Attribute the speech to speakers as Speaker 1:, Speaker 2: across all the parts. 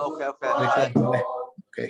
Speaker 1: Okay, okay.
Speaker 2: Okay.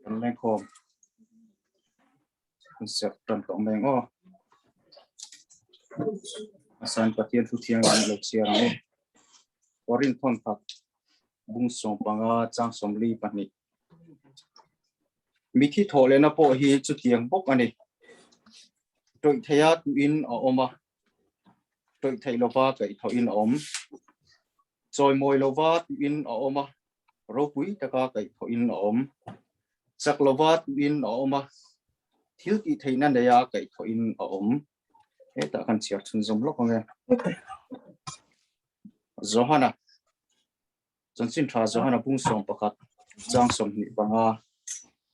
Speaker 2: Kan leng khawm. Kan serh tan tawh mai ang aw. Asan Pathian thu thiang an lo chhiar ang e. Korin thawn khat bung sawm panga chang sawmli pahnih. Mithi thawh lehna pawh hi chutiang bawk a ni. Tawih theia tuin a awm a, tawih theih lova kaih thawhin a awm. Chawimawi lova tuin a awm a, ropui taka kaih thawhin a awm. Chak lova tuin a awm a, thil tih theihna neia kaih thawhin a awm. Hetah kan chhiar chhunzawm lawk ang e. Johana Chanchin tha Johana bung sawm pakhat chang sawmhnih panga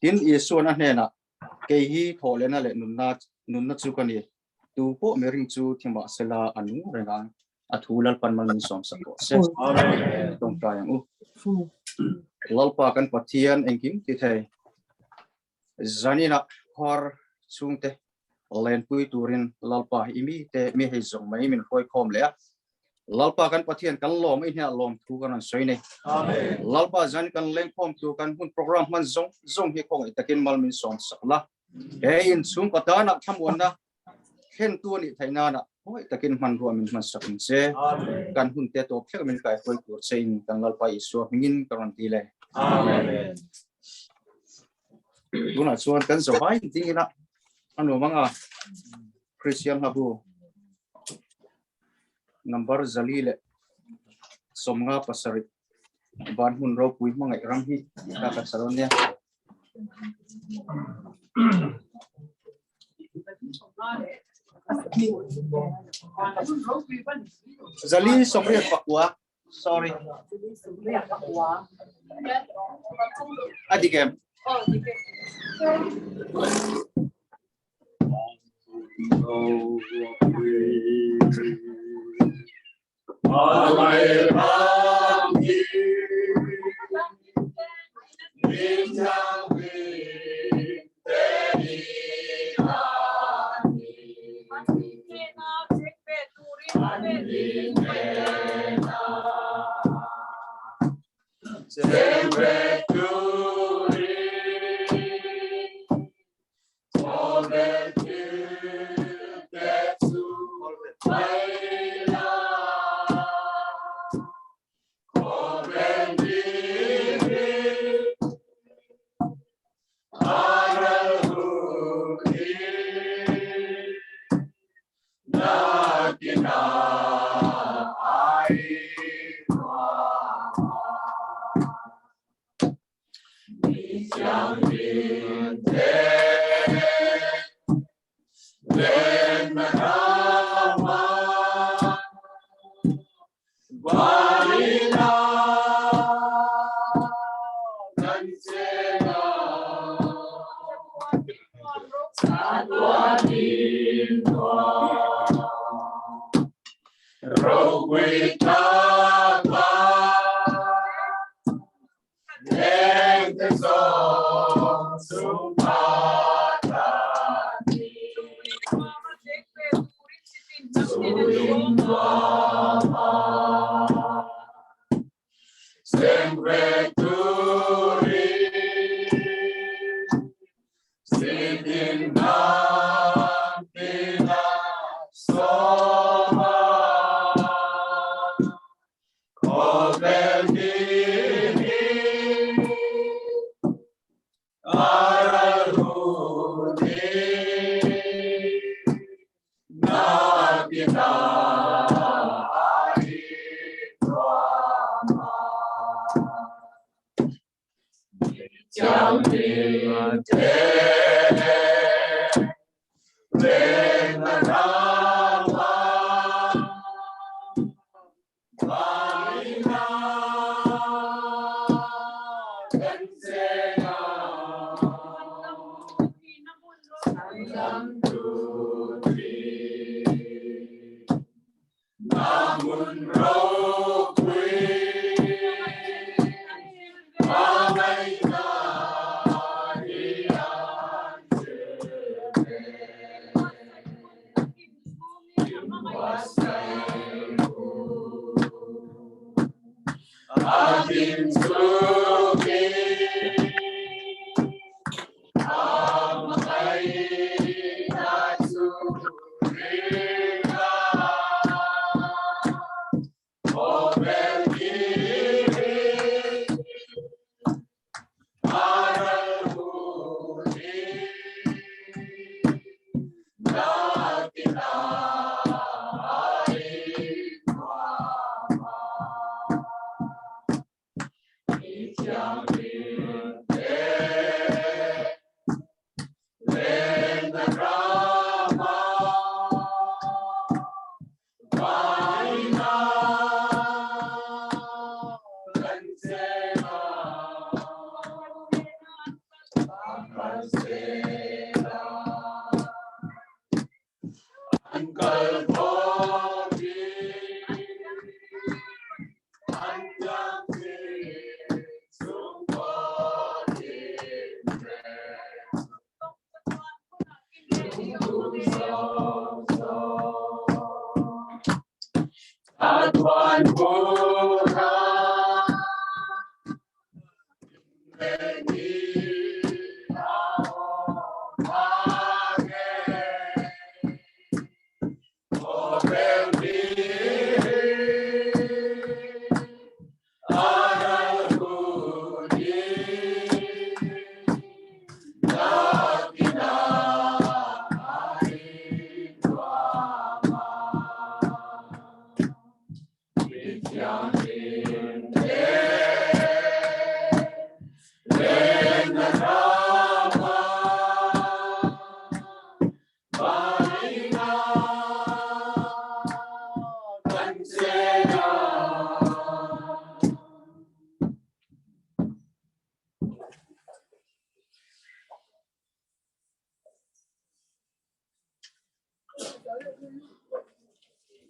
Speaker 2: tin Isuan a hnenah kei hi thawh lehna leh nunna nunna chu ka ni tu pawh mihring chu thi mahsela a nung reng ang a thu Lalpan mal min sawm sak rawh se Amen tawngtai ang u Lalpa kan Pathian engkim ti thei Zanina khawr chhungte lenpui turin Lalpa i mite mi hei zawng mai min hruai khawm leh a. Lalpa kan Pathian kan lawm i hniah lawm thu kan rawn sawi nei. Amen. Lalpa zan kan leng khawm tur kan hun program hman zawng zawng hi khawngaih takin mal min sawm sak la. He in chhung patana thlamuanna thlen tu anih theih nana khawngaih takin hmanrua min hman sak ang che. Kan hun te tawp thleng min kai hruai tur che in kan Lalpa Isua hmingin ka rawn ti le. Amen. Tunah chuan kan zawhai ding ila a nuam anga Christian hlabu number zali leh sawmnga pasarih van hmun ropui hmangaih ram hi ta kan sa dawn nia. Zali sawmriat pakua Sorry. A dik em?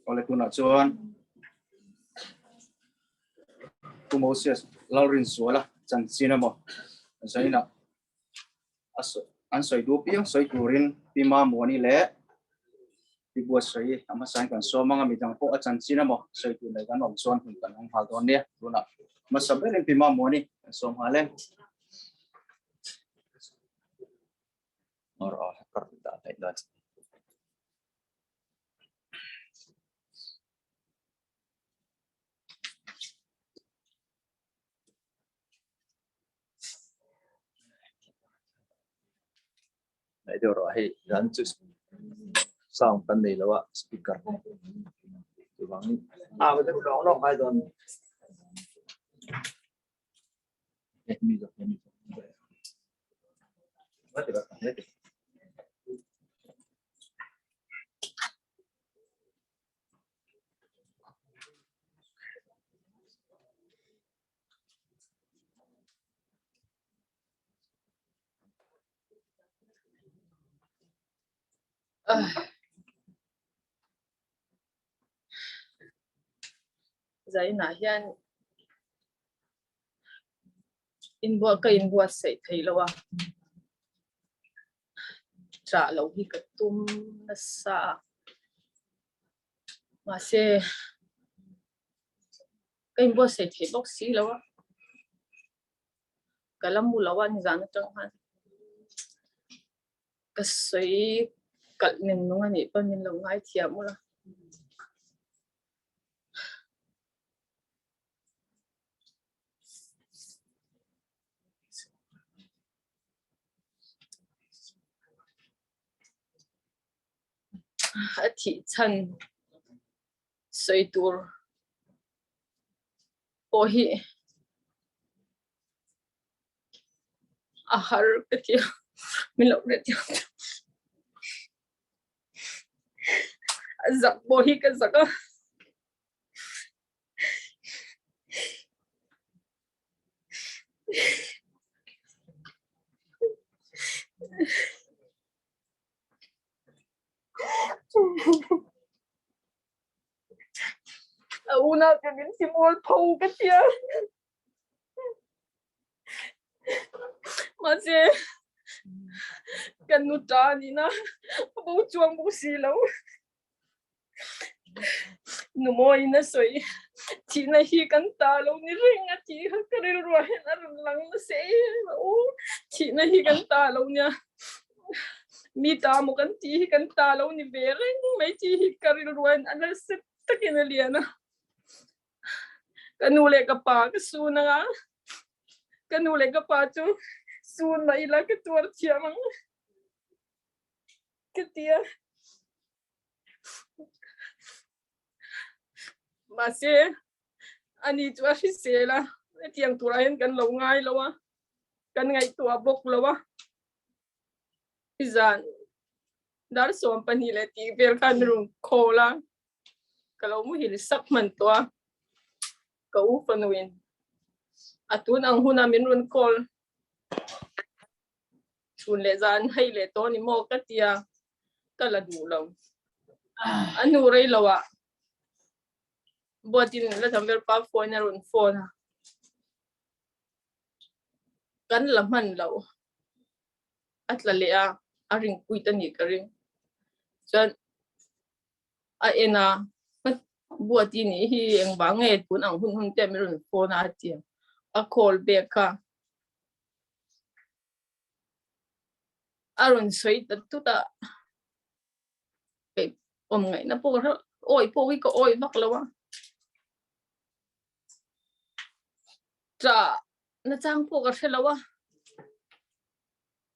Speaker 2: Awle tunah chuan Pu Moses Lalrinzuala chanchin emaw zainah an sawi duh piang sawi turin Pi Mamuani leh Pi Buatsawi a hmasain kan sawm ang a, midang pawh a chanchin emaw sawi tur nei kan awm chuan hun kan hmang nghal dawn nia. Tunah hmasa berin Pi Mamuani kan sawm nghal e.
Speaker 1: Nei deuh rawh hei dan chu sound kan nei lo a speaker chuvangin au deuh lawng lawng ngai dawn mi zawk mi zawk
Speaker 3: Zainah hian Inbuah ka inbuatsaih thei lo a, chah loh hi ka tum nasa a, mahse ka inbuatsaih thei bawk si lo a, ka la mu lo a nizan atang khan ka sawi kalh nen nung a nih pawn min lo ngaithiam ula. A thih chhan sawi tur pawh hi a har ka ti a, min lo hrethiam tawh. A zak pawh hi ka zak a. A unau te min ti mual pho ka tia. Mahse kan nu ta nina a bo chuang bawk si lo. Nu mawiin a sawi thihna hi kan ta lo ni reng a tih kha ka rilruah hian a rawn lang nasa em a aw thihna hi kan ta lo nia mi ta maw kan tih hi kan ta lo ni ve reng mai tih hi ka rilruah hian a nasa takin a lian a ka nu leh ka pa ka sun anga ka nu leh ka pa chu sun mah ila ka tuar thiam ang ka ti a. Mahse ani chu a hrisel a, hetiang turah hian kan lo ngai lo a, kan ngaihtuah bawk lo a. Zan dar 12 leh tih vel khan min rawn call a, ka lo muhil sak hman tawh a, ka u fanuin a tun ang huna min rawn call chhun leh zan hei leh tawh ni maw ka tia ka la duh lo. A hnu rei lo ah Buatin la tham vel pa phone a rawn phone a. Kan la hman lo. A tla leh a, a ring kuit a nih ka ring. Chuan a en a, Buati nih hi engvang nge tun ang hun hun te min rawn phone a a ti a. A call back kha. A rawn sawi ta tut a, awm ngaihna pawh ka hre awi pawh hi ka awi vak lo a. Tah na chang pawh ka hre lo a,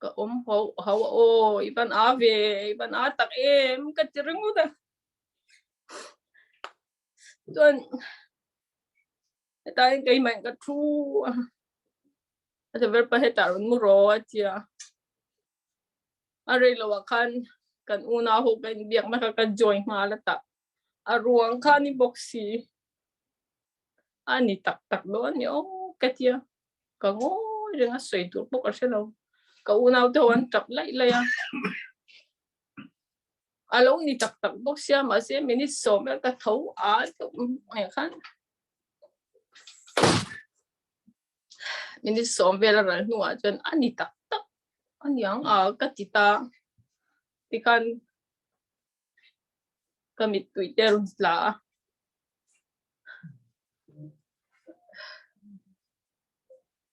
Speaker 3: ka awm ho ho a aw i van a ve i van a tak em ka ti ringawt a. Chuan Hetah hian keimah in ka thu a, a ti ber pa hetah rawn mu rawh a ti a, a rei loh ah khan kan unau ho ka inbiak na kha ka join nghal a tah a ruang kha a ni bawk si, a ni tak tak dawn a ni aw ka ti a, ka ngawi reng a sawi tur pawh ka hre lo, ka unau te ho an tap laih laih a. A lo ni tak tak bawk sia mahse minute 10 vel ka tho a eng khan minute 10 vel a ral hnuah chuan a ni tak tak a niang a ka ti ta tikhan ka mittui te a rawn tla a.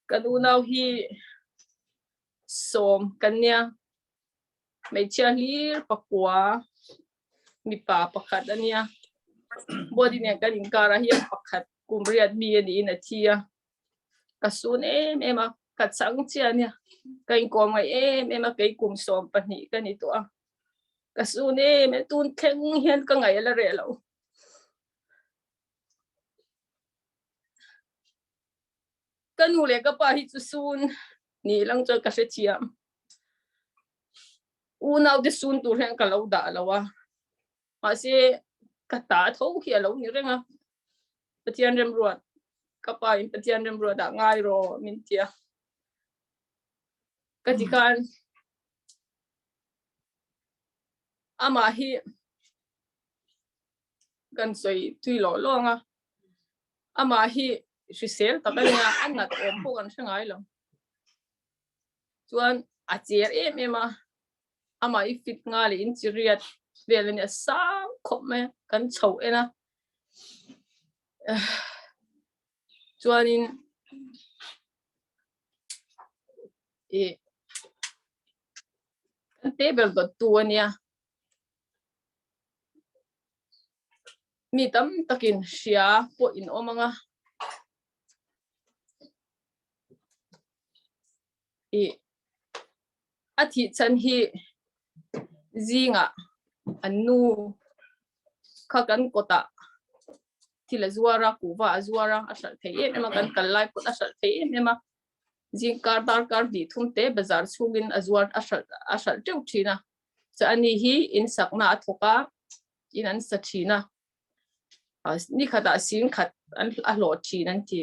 Speaker 3: Kan unau hi 10 kan nia. Hmeichhia hlir pakua mipa pakhat a nia. Body nen kan inkarah hian pakhat kum riat mi a niin a thi a. Ka sun em em a, ka chang chiah a nia. Ka inkawm ngaih em em a, kei kum 12 ka ni tawh a. Ka sun em em, tun thleng hian ka ngaih a la reh lo. Ka nu leh ka pa hi chu sun ni lang chuan ka hrethiam. Unau te sun tur hian ka lo dah lo a, mahse ka ta tho hi a lo ni reng a. Pathian remruat, ka pa in Pathian remruat ah ngai rawh min ti a. Ka ti khan amah hi kan sawi tui lawh lawng a, amah hi hrisel tak a nia, a nat awm pawh kan hre ngai lo. Chuan a cher em em a, amah i fit nga leh in chi riat vel a nia sang khawp mai a, kan chho en a. Chuanin i kan table dawttu a nia. Mi tam takin hria pawh in awm ang a. I a thih chhan hi zingah an nu kha kan kawtah thil a zuar a, kuhva a zuar a, a hralh thei em em a, kan kal lai pawh a hralh thei em em a. Zingkar darkar hnih thum te bazar chhungin a zuar a hralh a hralh teuh thin a. Chuan ani hi in sakna a thawk a, in an sa thin a. Ni khatah sing khat an a hlawh thin an ti.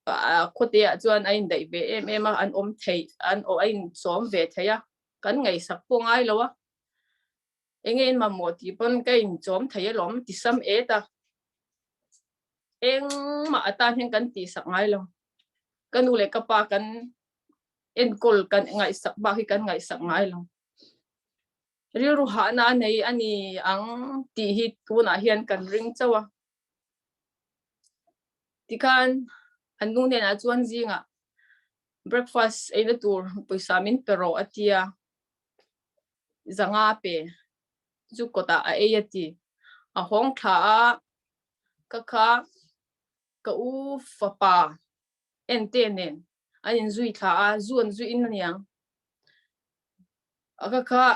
Speaker 3: Khawte ah chuan a indaih ve em em a, an awm thei an a insawm ve thei a, kan ngaihsak pawh ngai lo a. Enge in mamawh tih pawn ka inchawm thei alawm ti sam et a. Engmah atan hian kan tihsak ngai lo. Ka nu leh ka pa kan enkawl kan ngaihsak bak hi kan ngaihsak ngai lo. Rilru hahna a nei a ni ang tih hi tunah hian kan ring chauh a. Tikhan an nu hnenah chuan zingah breakfast eina tur pawisa min pe rawh a ti a, zanga pe chu kawtah a ei a ti. A hawng thla a, ka kha ka u fapa ente nen an inzui thla a, zu an zui in aniang. A ka kha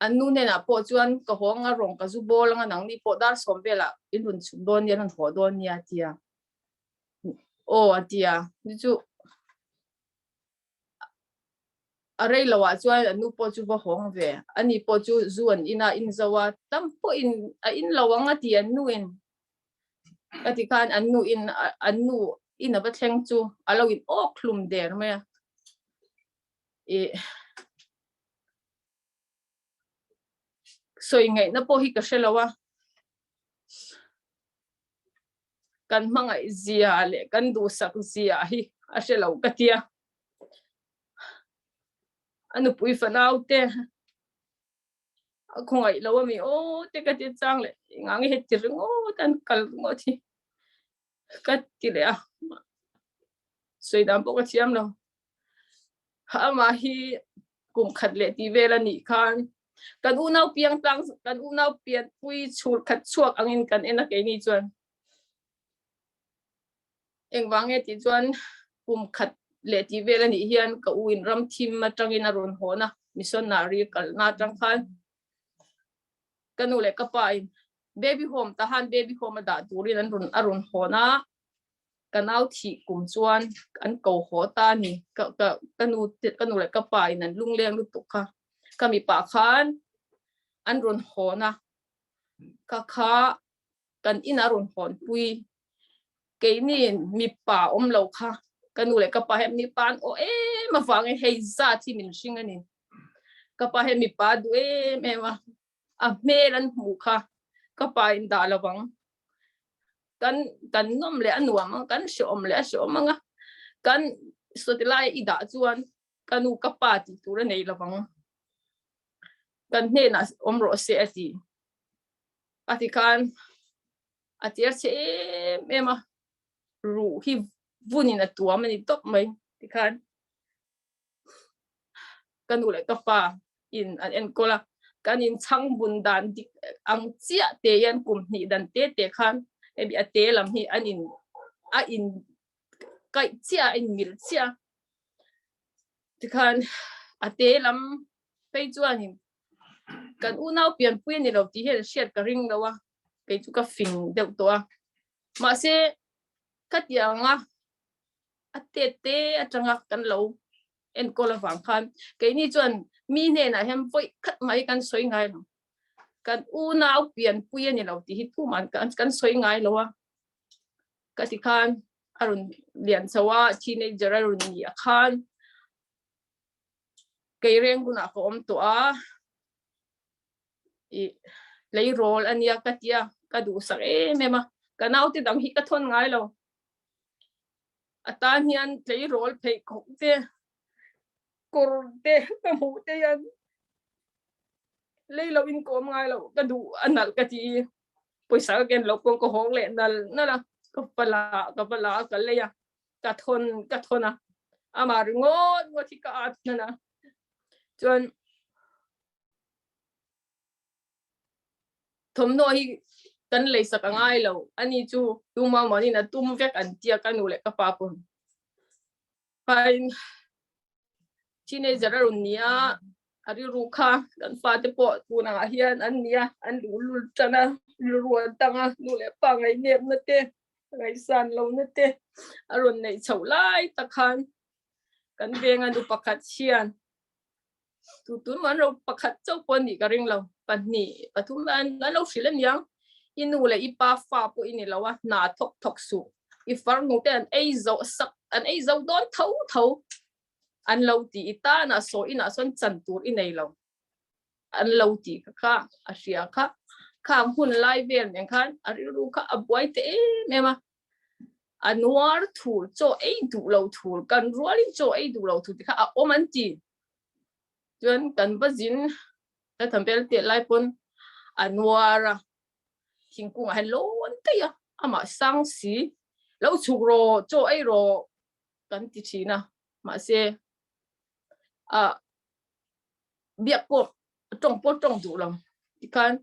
Speaker 3: an nu hnenah pawh chuan ka haw anga rawng ka zu bawl anga nangni pawh dar sawm velah in rawn chhuk dawn nia rawn haw dawn nia a ti a. Aw a ti a, ni chu a rei lo ah chuan an nu pawh chu va hawng ve ani pawh chu zu an in a in zo a tam pawh in a in lo ang a ti an nu in ka ti khan an nu in an nu in a va thleng chu a lo in awk hlum der mai a i sawi ngaihna pawh hi ka hre lo a kan hmangaih zia leh kan duhsak zia hi a hre lo ka tia. A nupui fanau te a khawngaih lo ami aw te ka ti chang leh engang nge heti ringawt an kal ringawt hi ka ti leh a sawi dan pawh ka thiam lo. Amah hi kum khat leh tih vel a nih khan kan unau piang tlang kan unau pian pui chhur khat chhuak angin kan en a keini chuan engvang nge tih chuan kum khat leh tih vel a nih hian ka u in ram thim atangin a rawn hawn a missionary kalna atang khan ka nu leh ka pa in baby home tahan baby home a dah turin an rawn a rawn hawn a ka nau thih kum chuan an ko haw ta a ni. Ka ka ka nu te ka nu leh ka pa in an lungleng lutuk kha. Ka mipa khan an rawn hawn a, ka kha kan ina rawn hawn pui. Keini mipa awm lo kha ka nu leh ka pa hian mipa an aw em avangin hei zat hi min hring a ni. Ka pa hian mipa a duh em em a, a hmel an hmuh kha ka pa in dah lo ang. Kan kan nawm leh a nuam ang, kan hreawm leh a hreawm ang a, kan sawti lai i dah chuan ka nu ka pa tih tur a nei lo ang. Kan hnenah awm rawh se a ti. A ti khan a cher chhe em em a, ruh hi vunin a tuam a ni tawp mai tikhan. Ka nu leh ka pa in an enkawl a, kan in chhang bun dan dik ang chiah te hian kum hnih dan te te khan hemi a te lam hi an in a in kaih chiah a in mil chiah tikhan a te lam phei chuanin kan unau pianpui a ni lo tih hian hriat ka ring lo a, kei chu ka fing deuh tawh a, mahse khatianga a tet te atanga kan lo enkawl avang khan keini chuan mi hnenah hian vawi khat mai kan sawi ngai lo kan unau pianpui a ni lo tih hi tuman kan kan sawi ngai lo a ka ti khan a rawn lian chho a teenager a rawn ni a khan kei reng hunah ka awm tawh a i tleirawl a nia ka tia ka duhsak em em a ka naute dang hi ka thawn ngai lo. A tan hian tleirawl pheikhawk te, kawr te ka hmuh te hian lei lo in ka awm ngai lo, ka duh a nalh ka ti i pawisa ka ken lo pawh ka hawng leh nal nal a, ka va la ka va la a ka lei a, ka thawn ka thawn a, amah ringawt ngawt hi ka at hnan a, chuan thawmhnaw hi kan lei sak a ngai lo, ani chu tuma mawnin a tum vek an tia ka nu leh ka pa pawn. Pain teenager a rawn ni a, a rilru kha kan fate pawh tunah hian an ni a, an luhlul tan a, rilru an tang a, nu leh pa ngaihnepna te, ngaihsan lohna te a rawn neih chhoh lai tak khan kan venga nu pakhat hian tu tun an ro pakhat chauh pawh anih ka ring lo, pahnih pathum an lo hrilh aniang, i nu leh i pa fa pawh i ni lo a, hna thawk thawk suh, i farnu te an ei zo sak an ei zo dawn tho tho an lo ti, i tanah saw inah sawn chan tur i nei lo an lo ti kha kha a hria kha, khang hun lai vel nen khan a rilru kha a buai ta em em a. A nuar thur chaw ei duh lo thur kan rualin chaw ei duh lo thur te kha a awm an ti. Chuan kan va zin ka tham vel teh lai pawn a nuar a thingkungah hian lawn daih a amah sang si lo chhuk rawh chaw ei rawh kan ti thin a mahse a biak pawh tawng pawh tawng duh lo tikhan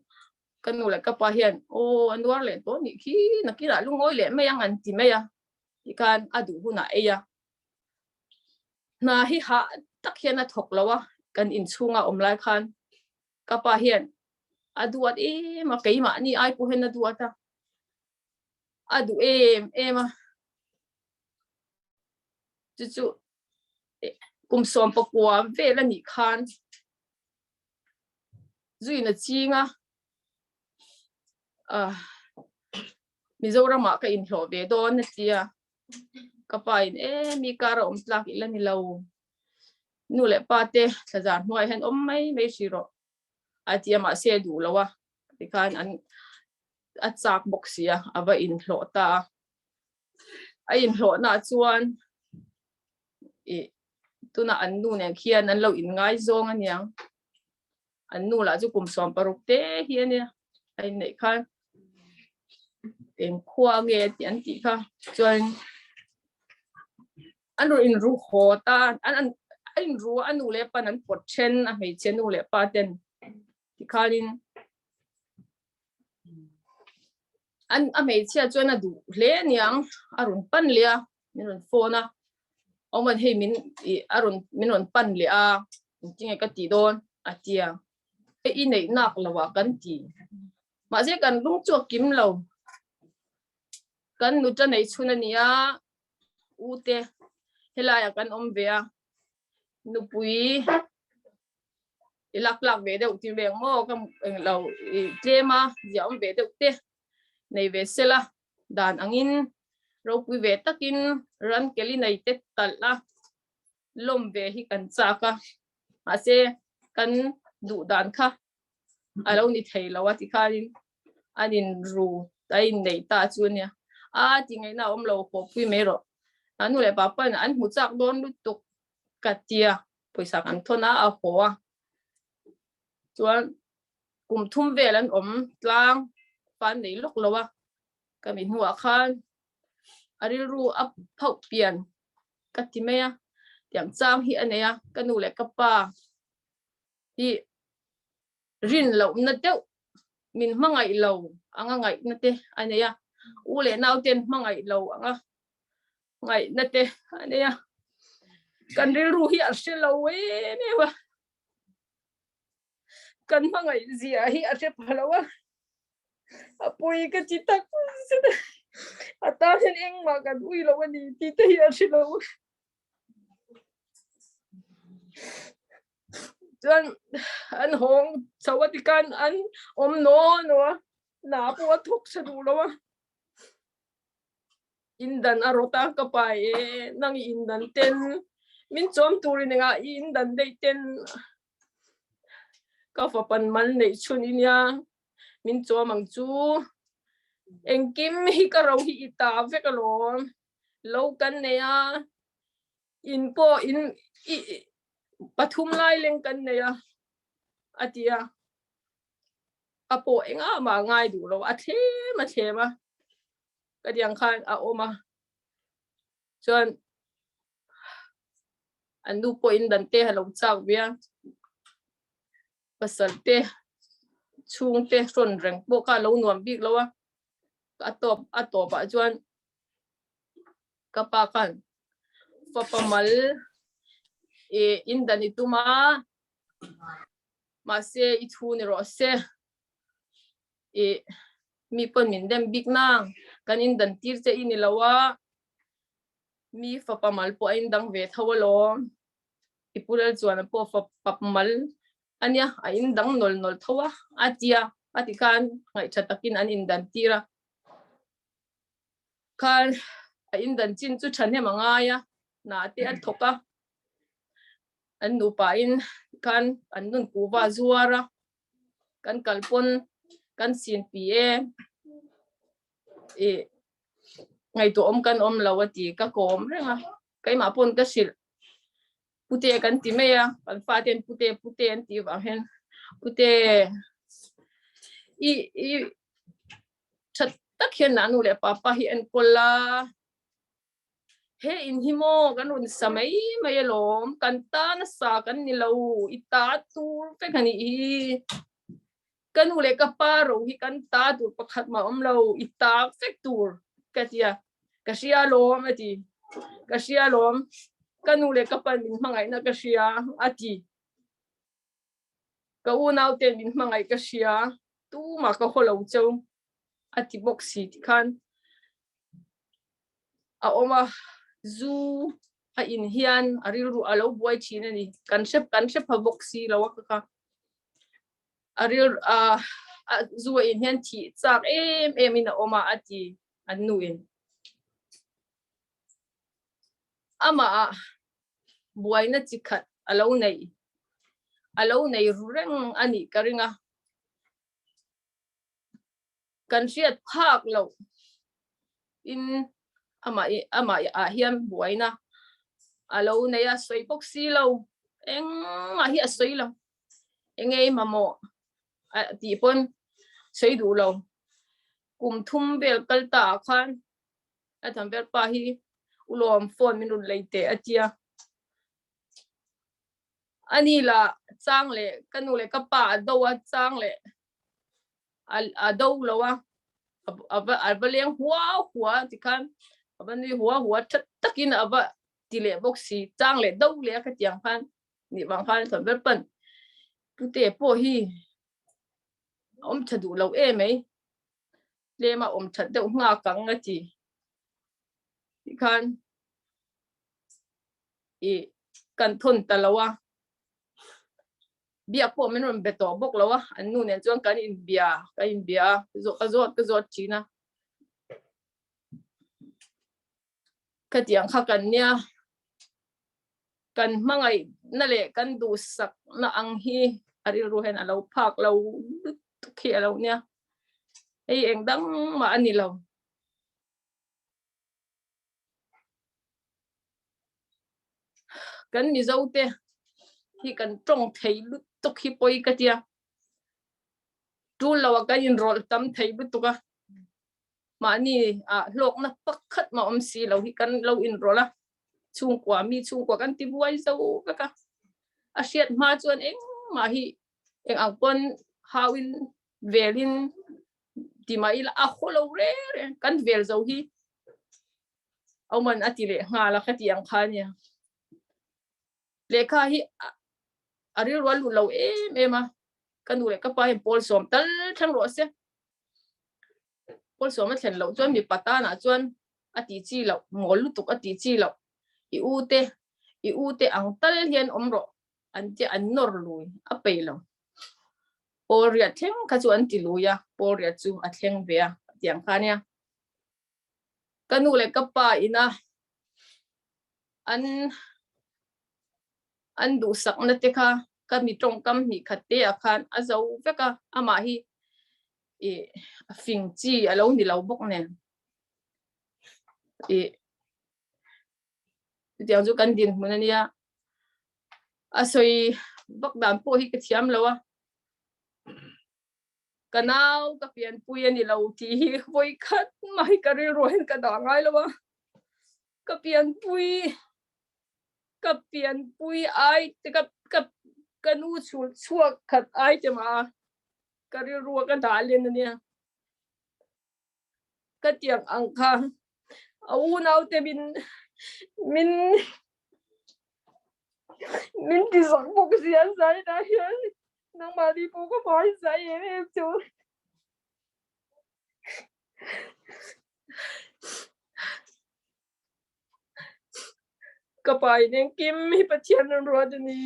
Speaker 3: Ka nu leh ka pa hian aw a nuar leh tawh nih khi nakinah lungawi leh mai ang an ti mai a tikhan a duh hunah ei a. Hna hi hah tak hian a thawk lo a kan inchhunga awm lai khan ka pa hian a duat em a keimahni ai pawh hian a duat a a duh em em a chu chu kum 19 vel a nih khan Zuin a ching a, ah Mizoramah ka inhlawh ve dawn a ti a, ka pa in e mi kar a awm tlak ila ni lo, nu leh pa te thlazar hnuaiah hian awm mai mai hri rawh a ti a, mahse a duh lo a, tikhan an a chak bawk si a, a va inhlawh ta a, a inhlawhnaah chuan ih tunah an nu nen khian an lo inngaizawng aniang an nu lah chu kum 16 te hi ania a inneih khan eng khua nge tih an tih kha chuan an rawn inru haw ta an an a inru a nu leh pan an pawt then a hmeichhe nu leh pa ten tikhanin an a hmeichhia chuan a duh hle aniang a rawn pan leh a min rawn phone a awman hei min i a rawn min rawn pan leh a engtinge ka tih dawn a tia hei i neih nak lo ah kan ti mahse kan lung chu a kim lo kan nuta nei chhun a nia u te helai ah kan awm ve a nupui i lak lak ve deuh ti reng maw ka englo i tlem a ziah awm ve deuh te nei ve sela dan angin ropui ve takin ran keli nei te talh a lawm ve hi kan chak a mahse kan duh dan kha a lo ni thei lo a tikhanin an in ru a in nei ta chu ania a ti ngaihna a awm lo haw pui mai rawh a nu leh pa pawn an hmu chak dawn lutuk ka tia pawisa kan thawn a a haw a chuan kum thum vel an awm tlang fan nei lawk lo a ka mi hnuah khan a rilru a phauh pian ka ti mai a tiang chang hi a nei a ka nu leh ka pa hi rin lohna deuh min hmangaih lo anga ngaihna te a nei a u leh nau ten hmangaih lo anga ngaihna te a nei a kan rilru hi a hre lo em em a kan hmangaih zia hi a hre pha lo a a pui ka ti tak zet a a tan hian engmah kan ui lo a ni tih te hi a hre lo chuan an hawng chho a tikhan an awm naw naw a hna pawh a thawk tha duh lo a indan a rawt a ka pa e nang i indan ten min chawm turin engah i indan daih ten ka fapan mal neih chhun i nia min chawm ang chu engkim hi ka ro hi i ta vek alawm. Lo kan nei a, in pawh in i pathum lai leng kan nei a, a ti a. A pawh engah mah ngai duh lo, a thlem a thlem a, ka tiang khan a awm a. Chuan an nu pawhin dan te a lo chak ve a, pasal te chhungte hrawn reng pawh kha a lo nuam bik lo a, a tawp a tawpah chuan ka pa khan fapa mal ih in dan i tum a mahse i thu ni rawh se ih mi pawn min dem bik nang kan in dan tir che i ni lo a mi fapa mal pawh a in dang ve tho alawm i pu lal chuan a pawh fapa mal ania a in dang nawl nawl tho a a tia a ti khan ngaihtha takin an in dan tir a khan a in dan chin chu thahnem a ngai a hna te a thawk a an nupa in khan an nun kuhva zuar a kan kal pawn kan sin pi e ih ngaihtuah awm kan awm lo a ti ka kawm reng a keimah pawn ka hrilh pute kan ti mai a kan fate an pute pute an tih vang hian pute i i that tak hian nanu leh papa hi enkawl a he in hi maw kan rawn sa mai mai alawm kan tan a sa kan ni lo i ta tur vek a nih hi ka nu leh ka pa ro hi kan ta tur pakhat mah awm lo i ta vek tur ka ti a ka hria alawm a ti ka hria alawm ka nu leh ka pa min hmangaihna ka hria a ti ka unau ten min hmangaih ka hria tumah ka haw lo cheu a ti bawk si tikhan a awm a zu a in hian a rilru a lo buai thin a ni kan hre kan hre pha bawk si lo a ka kha a ril a zu a in hian thih chak em em in a awm a a ti an nu in amah ah buaina chi khat a lo nei a lo nei ru reng a nih ka ring a kan hriat phak loh in amah amah ah hian buaina a lo nei a sawi bawk si lo engmah hi a sawi lo enge i mamawh a tih pawn sawi duh lo kum thum vel kal ta ah khan a tham vel pa hi ulawm phone min rawn lei teh a tia ani la chang leh ka nu leh ka pa a do a chang leh a do lo a a va leng hua hua tikhan a va nui hua hua that takin a va ti leh bawk si chang leh do leh a khatiang khan nih vang khan thon ber pan pute pawh hi awm tha duh lo e mai tlema awm that deuh nghak ang a ti tikhan i kan thawn ta lo a biak pawh min rawn be tawh bawk lo a an nu nen chuan kan inbia ka inbia a zawh ka zawt ka zawt thin a khatiang kha kan nia kan hmangaih na leh kan duhsak na ang hi a rilru hian a lo phak lo lutuk hi a lo nia hei eng dang mah a ni lo. Kan Mizo te hi kan tawng thei lutuk hi pawi ka tia. Tul lo a kan inrawlh tam thei lutuk a. Mahni a hlawkna pakhat mah awm si lo hi kan lo inrawlh a. Chhungkua mi chhungkua kan ti buai zo vek a. A hriat hma chuan engmah hi eng ang pawn hauin velin ti mah ila a haw lo reng reng kan vel zo hi Auman a ti leh nghal a ka ti ang kha nia lehkha hi a rilru a lut lo em em a ka nu leh ka pa hian pawl sawm tal thleng rawh se pawl sawm a thlen loh chuan mipa tanah chuan a ti chi loh ngawl lutuk a ti chi loh i u te i u te ang tal hian awm rawh an tia an nawr lui a peih lo pawl riat thleng kha chu an ti lui a pawl riat chu a thleng ve a tiang kha nia ka nu leh ka pa ina an an duhsakna te kha ka mi tawngkam hnih khat te ah khan a zo vek a amah hi ih a fing chi a lo ni lo bawk nen ih. Chutiang chu kan dinhmun a nia. A sawi vak dan pawh hi ka thiam lo a. Ka nau ka pianpui a ni lo tih hi vawi khat mai ka rilru hian ka dah ngai lo a. Ka pianpui ka pianpui ai te ka ka ka nu chhul chhuak khat ai te mah a ka rilru a ka dah len a nia. Ka tiang ang kha a unau te min min min ti zak bawk sia zai na hian nangmahni pawh ka hmai zai em em chu. Ka pa in engkim hi Pathian rawn ruat a ni.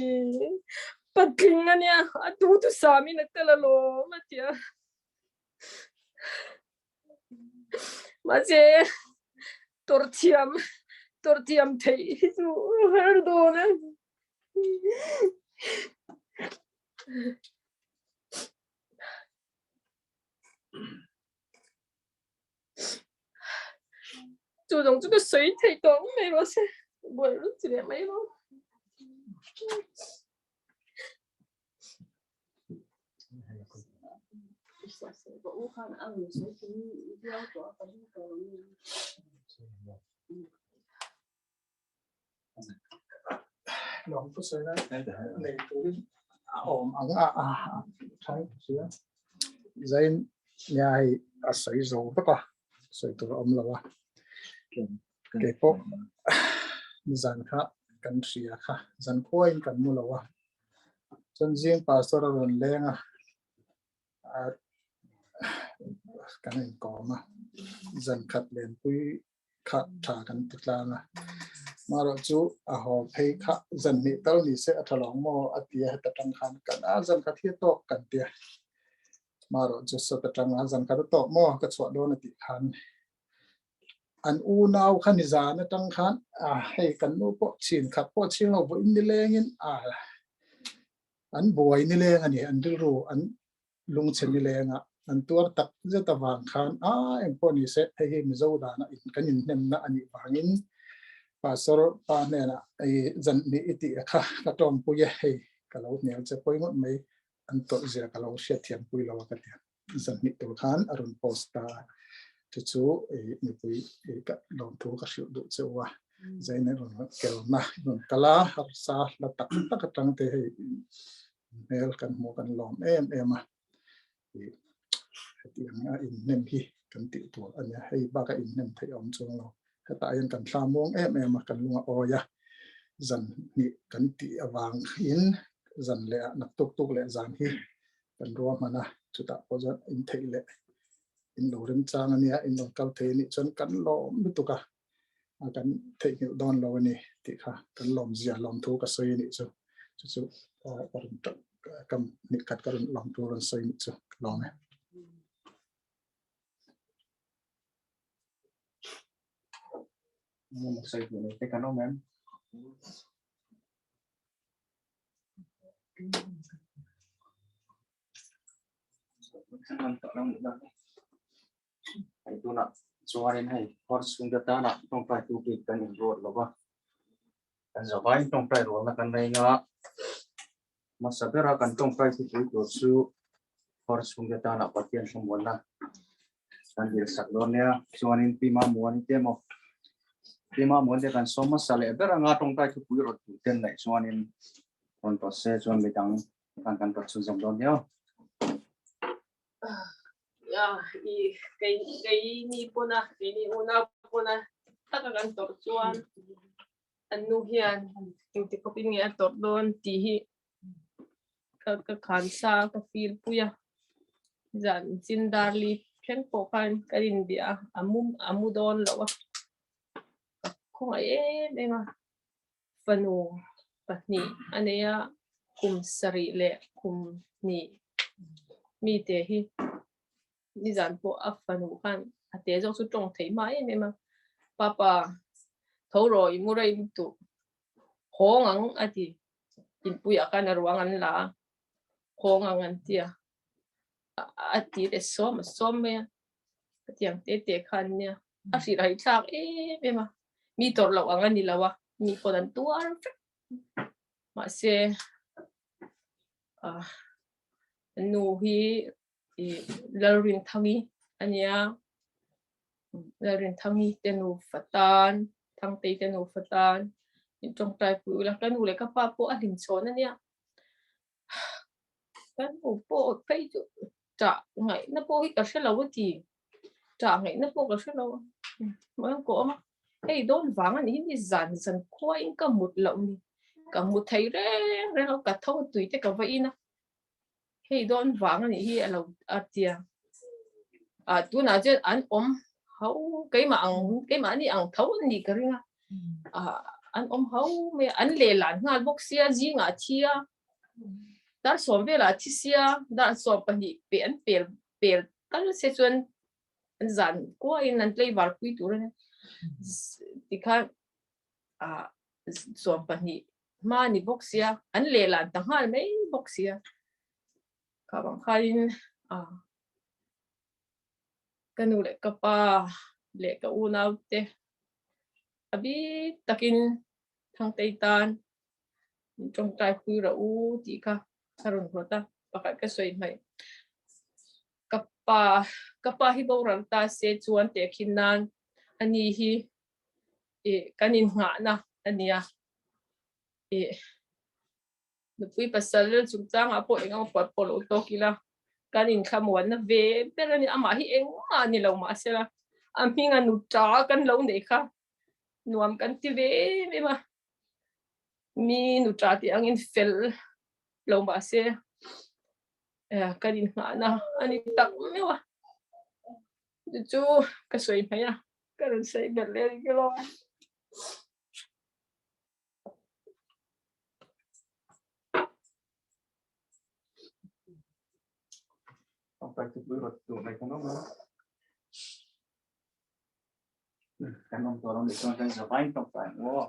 Speaker 3: Patling a nia, a tu tu sam in a kal alawm a ti a. Mahse, tawrhthiam, tawrhthiam theih hi chu har dawn a. Chu zawng chu ka sawi thei tawh mai rawh se buai ru chi leh mai rawh.
Speaker 4: Lawm thu sawi lai nei turin a awm ang a a tha in ka hria. Zain nia hei a sawi zo vek a, sawi tur a awm lo a. Keipawh nizan kha kan hria kha zan khuain kan mu lo a. Chuan zing pastor a rawn leng a, kan inkawm a, zan khat lenpui kha tha kan ti tlang a. Marawh chu a haw phei kha zan hnih tal ni se a tha lo ang maw a ti a heta tang khan kan a zan khat hi a tawk kan ti a. Marawh chu sawta tang a zan khat a tawk maw ka chhuah dawn a tih khan an unau kha ni zan atang khan a hei kan nu pawh chin khat pawh ching lo vawiin nilengin a an buai nileng a ni an rilru an lungchhe nileng a an tuar tak zet avang khan a engpawh ni se hei hi Mizo dana in kan inhnemna a nih vangin Pastor pa hnenah ei zan hnih i tih kha ka tawngpui e hei ka lo hnial che pawi ngawt mai an tawrh zia ka lo hriatthiam pui lo a ka ti a zan hnih tur khan a rawn post ta chu chu mipui ka lawmthu ka hrilh duh che u a zain a rawn kelna rawn kal a harsa hla tak tak atang te hei hmel kan hmuh kan lawm em em a hetiang a inhnem hi kan tih tur a nia hei baka inhnem theih awm chuang lo hetah hian kan thla muang em em a kan lunga awi a zan hnih kan tih avang in zan leh ah nak tuk tuk leh zan hi kan ruahman a chutah pawh chuan in theih leh in lo remchang a nia in lo kal thei a nih chuan kan lawm lutuk a a kan theihnghilh dawn lo a ni tih kha kan lawm zia lawm thu ka sawi a nih chu chu chu ka rawn kam hnih khat ka rawn lawm thu rawn sawi nih chu ka lawm e.
Speaker 2: Sawi duh nei te kan awm em? Hei tunah chuanin hei khawr chhungte tana tawngtai tu bik kan inruat lo va, kan zavaiin tawngtai rualna kan nei nga, hmasa bera kan tawngtai thupui tur chu khawr chhungte tana Pathian hlamuanna kan dilsak dawn nia, chuanin Pi Mamuani te emaw Pi Mamuani te kan sawm hmasa leh ber anga tawngtai thupui rawn duh ten leh chuanin rawn tawt se chuan midang khan kan tawt chhunzawm dawn nia.
Speaker 3: I kei kei ni pawna kei ni unau pawna taka kan tawrh chuan an nu hian engti khawpin nge a tawrh dawn tih hi ka ka khan sa ka feel pui a zan chin darli thleng pawh khan kan inbia a a mu a mu dawn lo a ka khawngaih em em a fanu pahnih a nei a kum sarih leh kum hnih mite hi nizan pawh a fanu khan a te zawk chu tawng theih hma em em a papa tho rawh i mu rei lutuk hawng ang a ti inpuiah khan a ruang an la a hawng ang an ti a a ti leh sawm a sawm mai a hetiang te te khan nia a hrilh haih thlak em em a mi tawrh loh ang a ni lo a. Mi pawn an tuar vek. Mahse ah nu hi i Lalrinthangi a nia. Lalrinthangi te nufa tan, Thangtei te nufa tan in tawngtai pui ula. Ka nu leh ka pa pawh a hlim chhawn a nia. Ka nu pawh phei chu ṭah ngaihna pawh hi ka hre lo a ti. Ṭah ngaihna pawh ka hre lo a. Mahse ka awm a, hei dawn vang a nih hi ni zan zan khuain ka mut loh ni. Ka mu thei reng reng a, ka tho tui te ka va in a. Hei dawn vang a nih hi a lo a tia. Ah tunah chuan an awm ho keimah ang keimahni ang tho an nih ka ring a. Ah an awm ho mai a, an lehlan nghal bawk sia zingah a thi a. Dar sawm velah a thi sia, dar 12 pe an pel pel tal se chuan an zan kuain an tlaivar pui tur a ni. Tikhan ah 12 hma ni bawk sia, an lehlan ta nghal mai bawk sia. Kha vang khain ah ka nu leh ka pa leh ka unau te a bik takin Thangtei tan min tawngtai pui rawh u tih kha a rawn rawt a, pakhat ka sawi hmaih. Ka pa ka pa hi boral ta se chuan tehkhin nan ani hi ih kan innghahna a nia. Ih nupui pasal chungchangah pawh eng emaw pawh lo tawk ila kan inthlamuanna ve ber a ni. Amah hi engmah a ni lo mahsela a hminga nu ta kan lo neih kha nuam kan ti ve em em a. Mi nu ta tih angin fel lo mahse kan inngahna a ni tak meuh a. Chu chu ka sawi hmaih a, ka rawn sawi belh leh rih lo a.
Speaker 2: Kan awm tawh lo nih chuan kan zavain tawk ta ang aw.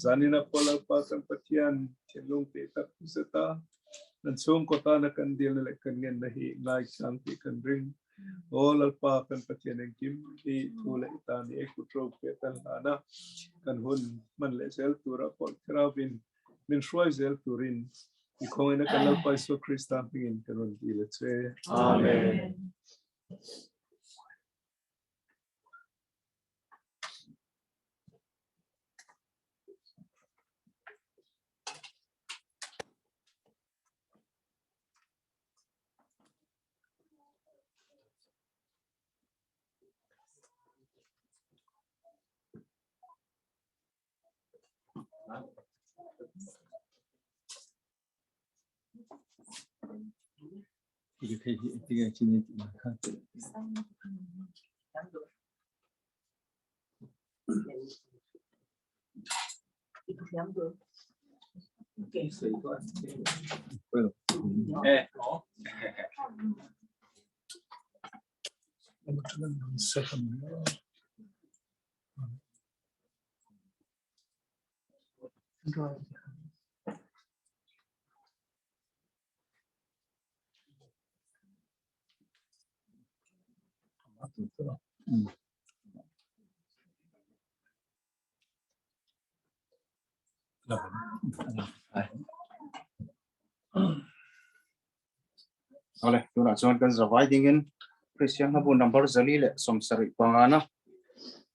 Speaker 5: Zanina Paul kan Pathian thinlung te tak zeta nan chhungkaw tana kan dilna leh kan ngenna hi ngaisang tih kan ring. Aw Lalpa kan Pathian engkim hi thu leh i tan i ei kut ro pe tan hlana kan hun hman leh zel tura pawh thlarauin min hruai zel turin. I khawngaihna kan Lalpa Isua Krista hmingin kan rawn dil a che.
Speaker 1: Amen.
Speaker 2: Ole, tunah chuan kan zavai dingin Christian hlabu number 475 na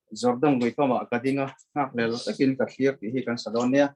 Speaker 2: Jordan lui pama ka dinga nghak lel takin ka thlir tih hi kan sa dawn nia.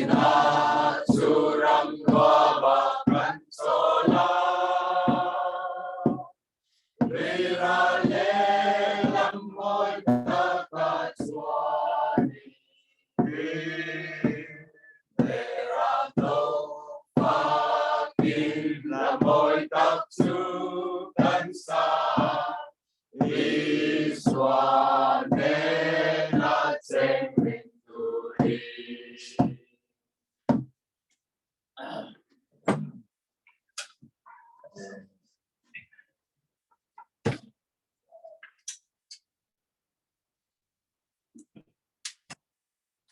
Speaker 6: Zaninah chu ram nuamah kan chawl a. Tuira lehlam mawi takah chuanin Beram no fakin la mawi tak chu kan sa. Isua nena cheng ring turin.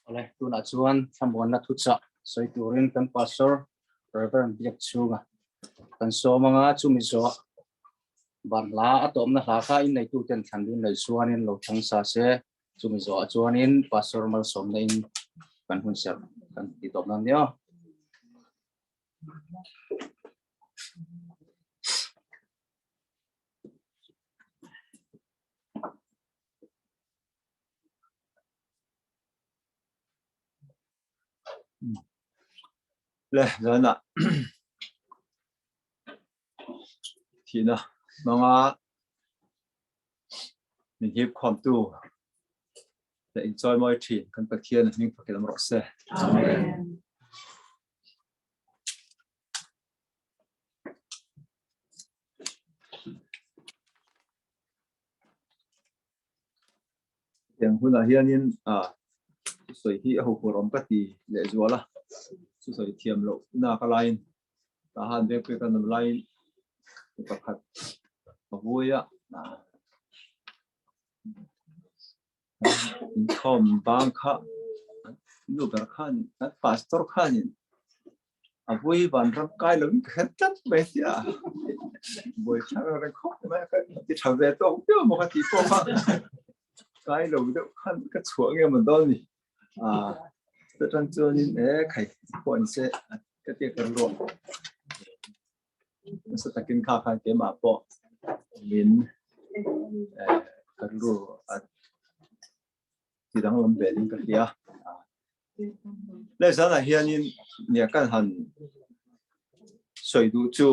Speaker 2: Awle, tunah chuan thlamuanna thuchah sawi turin kan Pastor Reverend Biak chhunga kan sawm anga chumi zawh ban hla a tawpna hla kha inneituten thlan dun leh chuanin lo thlang sa se chumi zawhah chuanin Pastor malsawmna in kan hun serh kan ti tawp nan nia.
Speaker 1: Le zana thina manga min hip khom tu le in choi moi thin kan Pathian hming fakin am rawh se.
Speaker 6: Amen.
Speaker 1: Tiang hunah hianin a sawi hi a huphurh awm ka ti leh zual a, chu sawi thiam loh nak a laiin tah han vek pek a nawm laiin mi pakhat a vui a, inkhawm bang kha nu ber khanin kan pastor khanin a vui van ram kai lo in ka hre tlat mai sia buai thar reng khawp mai ka ti tha ve tawk viau maw ka tih pawh kha kai lo deuh khan ka chhuah nge maw dawn ni a chutang chuanin e khai pawh ni se ka tia ka ruah nasa takin kha khan keimah pawh min ka rilru a ti danglam ve ding ka hria. Le zanah hianin nia kan han sawi duh chu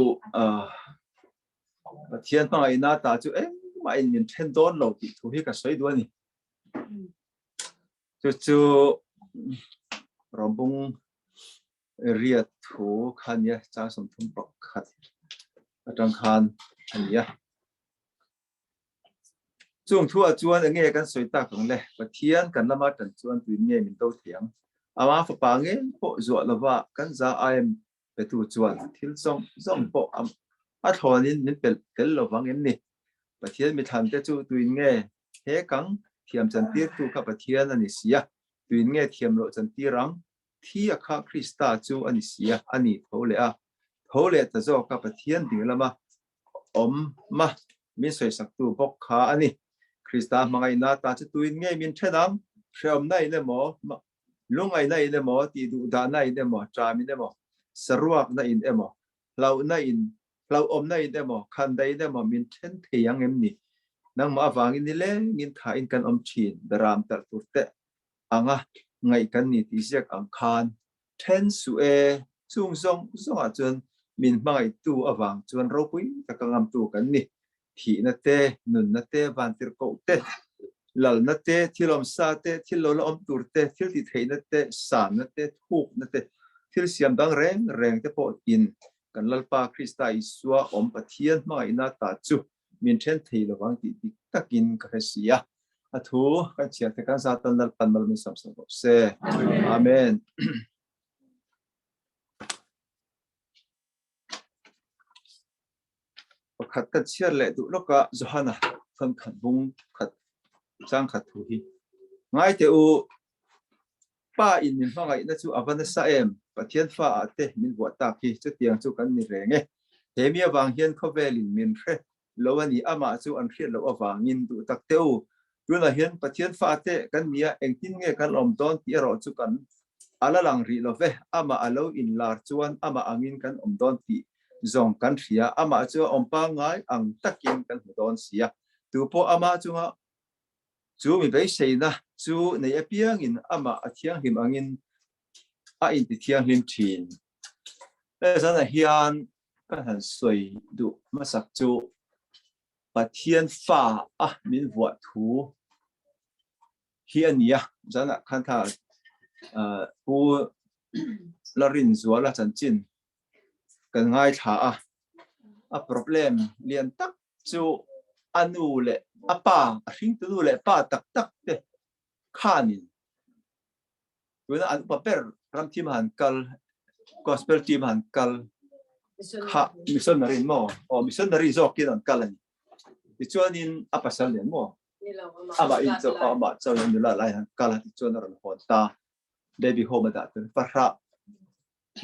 Speaker 1: Pathian hmangaihna ta chu engmah in min then dawn lo tih thu hi ka sawi duh a ni. Chu chu Robung riat thu kha nia chang 31 atang khan a ni a. Chung thuah chuan enge kan sawi tak ang le? Pathian kan lama tan chuan tuin nge min to thei ang? Ama fapa nge pawh zuah lova kan za aim petu chuan thil zawng zawng pawh a thlawnin min pelh tel lovang em ni? Pathian mithlan te chu tuin nge he kang thiam chantirtu kha Pathian a ni si a, tuin nge thiam loh chantir ang? Thi a kha Krista chu a ni si a, a ni tho leh a, tho leh ta zawk a Pathian ding lama awm ma min sawisaktu bawk kha a ni. Krista hmangaihna ta chu tuin ngei min then ang? Hreawmna in emaw, lungaihna in emaw, tihduhdahna in emaw, ṭam in emaw, saruakna in emaw, hlauhna in, hlauhawmna in emaw, khandaih in emaw min then thei ang em ni? Nangmah avangin nilengin thain kan awm ṭhin, beram talh tur te anga ngaih kan ni tih ziak ang khan then suh e, chung zawng zawngah chuan min hmangaihtu avang chuan ropui taka ngamtu kan ni. Thihna te, nunna te, vantirhkoh te, lalna te, thil awmsa te, thil lo la awm tur te, thil tihtheihna te, sanna te, thukna te, thil siam dang reng reng te pawh in kan Lalpa Krista Isua awm Pathian hmangaihna ta chu min then thei lovang tih dik takin ka hre si a. A thu kan chhiar te kan zatan Lalpan mal min sam sak rawh se. Amen. Pakhat kan chhiar leh duh lawka Johana thawn khat bung khat chang khat thu hi. Ngai teh u, Pa in min hmangaihna chu a va nasa em? Pathian fa ah te min vuah tak hi chutiang chu kan ni reng e. He mi avang hian khawvelin min hre lo a ni, amah chu an hriat loh avangin duh tak teh u. Tunah hian Pathian fate kan nia engtin nge kan awm dawn tih erawh chu kan a la lang rih lo ve. Amah a lo inlar chuan amah angin kan awm dawn tih zawng kan hria. Amah chu a awm pangngai ang takin kan hmu dawn si a. Tupawh amah chunga chu mi beiseina chu nei apiangin amah a thianghlim angin. a intithianghlim thin. He zanah hian ka han sawi duh hmasak chu Pathian fa a min vuah thu hi a ni a. Zanah khan tha Pu Larinzuala chanchin kan ngaithla a, a problem lian tak chu a nu leh a pa, a hringtu nu leh pa tak tak te khanin tuna an upa ber ram thim han kal, gospel team han kal kha missionary maw? Aw missionary zawkin an kal a ni. Tichuanin a pasal nen maw? Amah in chaw amah chaw in nula lai han kal a tichuan a rawn hawn ta. Baby home a dah tur fahrah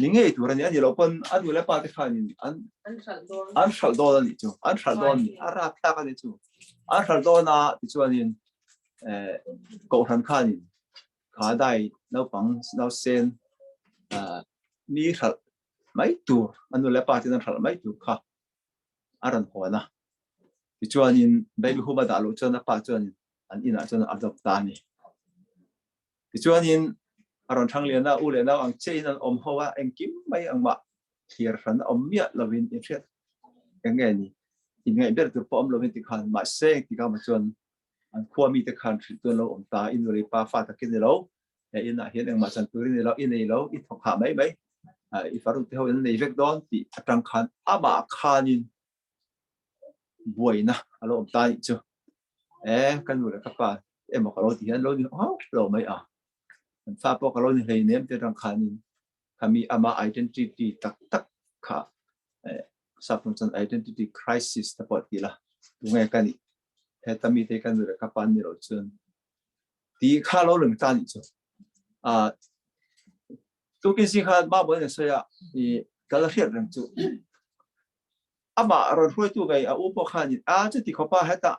Speaker 1: ni ngei tur a ni. A ni loh pawn a nu leh pa te khanin an an hralh dawn a nih chu. An hralh dawn a ni. A rapthlak a ni chu. An hralh dawn a tichuanin eh kohhran khanin kha dai naupang nausen mi hralh mai tur a nu leh pa ten an hralh mai tur kha a rawn hawn a. Tichuanin baby home a dah loh chuan a pa chuanin an inah chuan a adopt ta a ni. Tichuanin a rawn thang lian a, u leh nau ang chiahin an awm ho a, engkim mai engmah thlir hran a awm miah lovin in hriat eng nge ni, inngaih ber tur pawh awm lovin tikhan mahse engtikah maw chuan an khua mite khan hrilh tu an lo awm ta, i nu leh i pa fa takin ni lo, he inah hian engmah chan turin ni lo, i nei lo, i thawk hah mai mai, i farute te ho in an nei vek dawn tih atang khan amah khanin buaina a lo awm ta anih chu. E, ka nu leh ka pa emaw ka lo ti hian lo ni hauh lo mai a. An fa pawh ka lo ni hlei nem te atang khanin khami ama identity tak tak kha sapawng chuan identity crisis te pawh ti la tunge ka nih heta mi te ka nu leh ka pa ni lo chuan ti kha lo lang ta nih chu. A tukin si kha ma bo ne sawi a i ka la hriat reng chu. Amah rawn hruaitu ngei a u pawh khanin a chuti khawpa hetah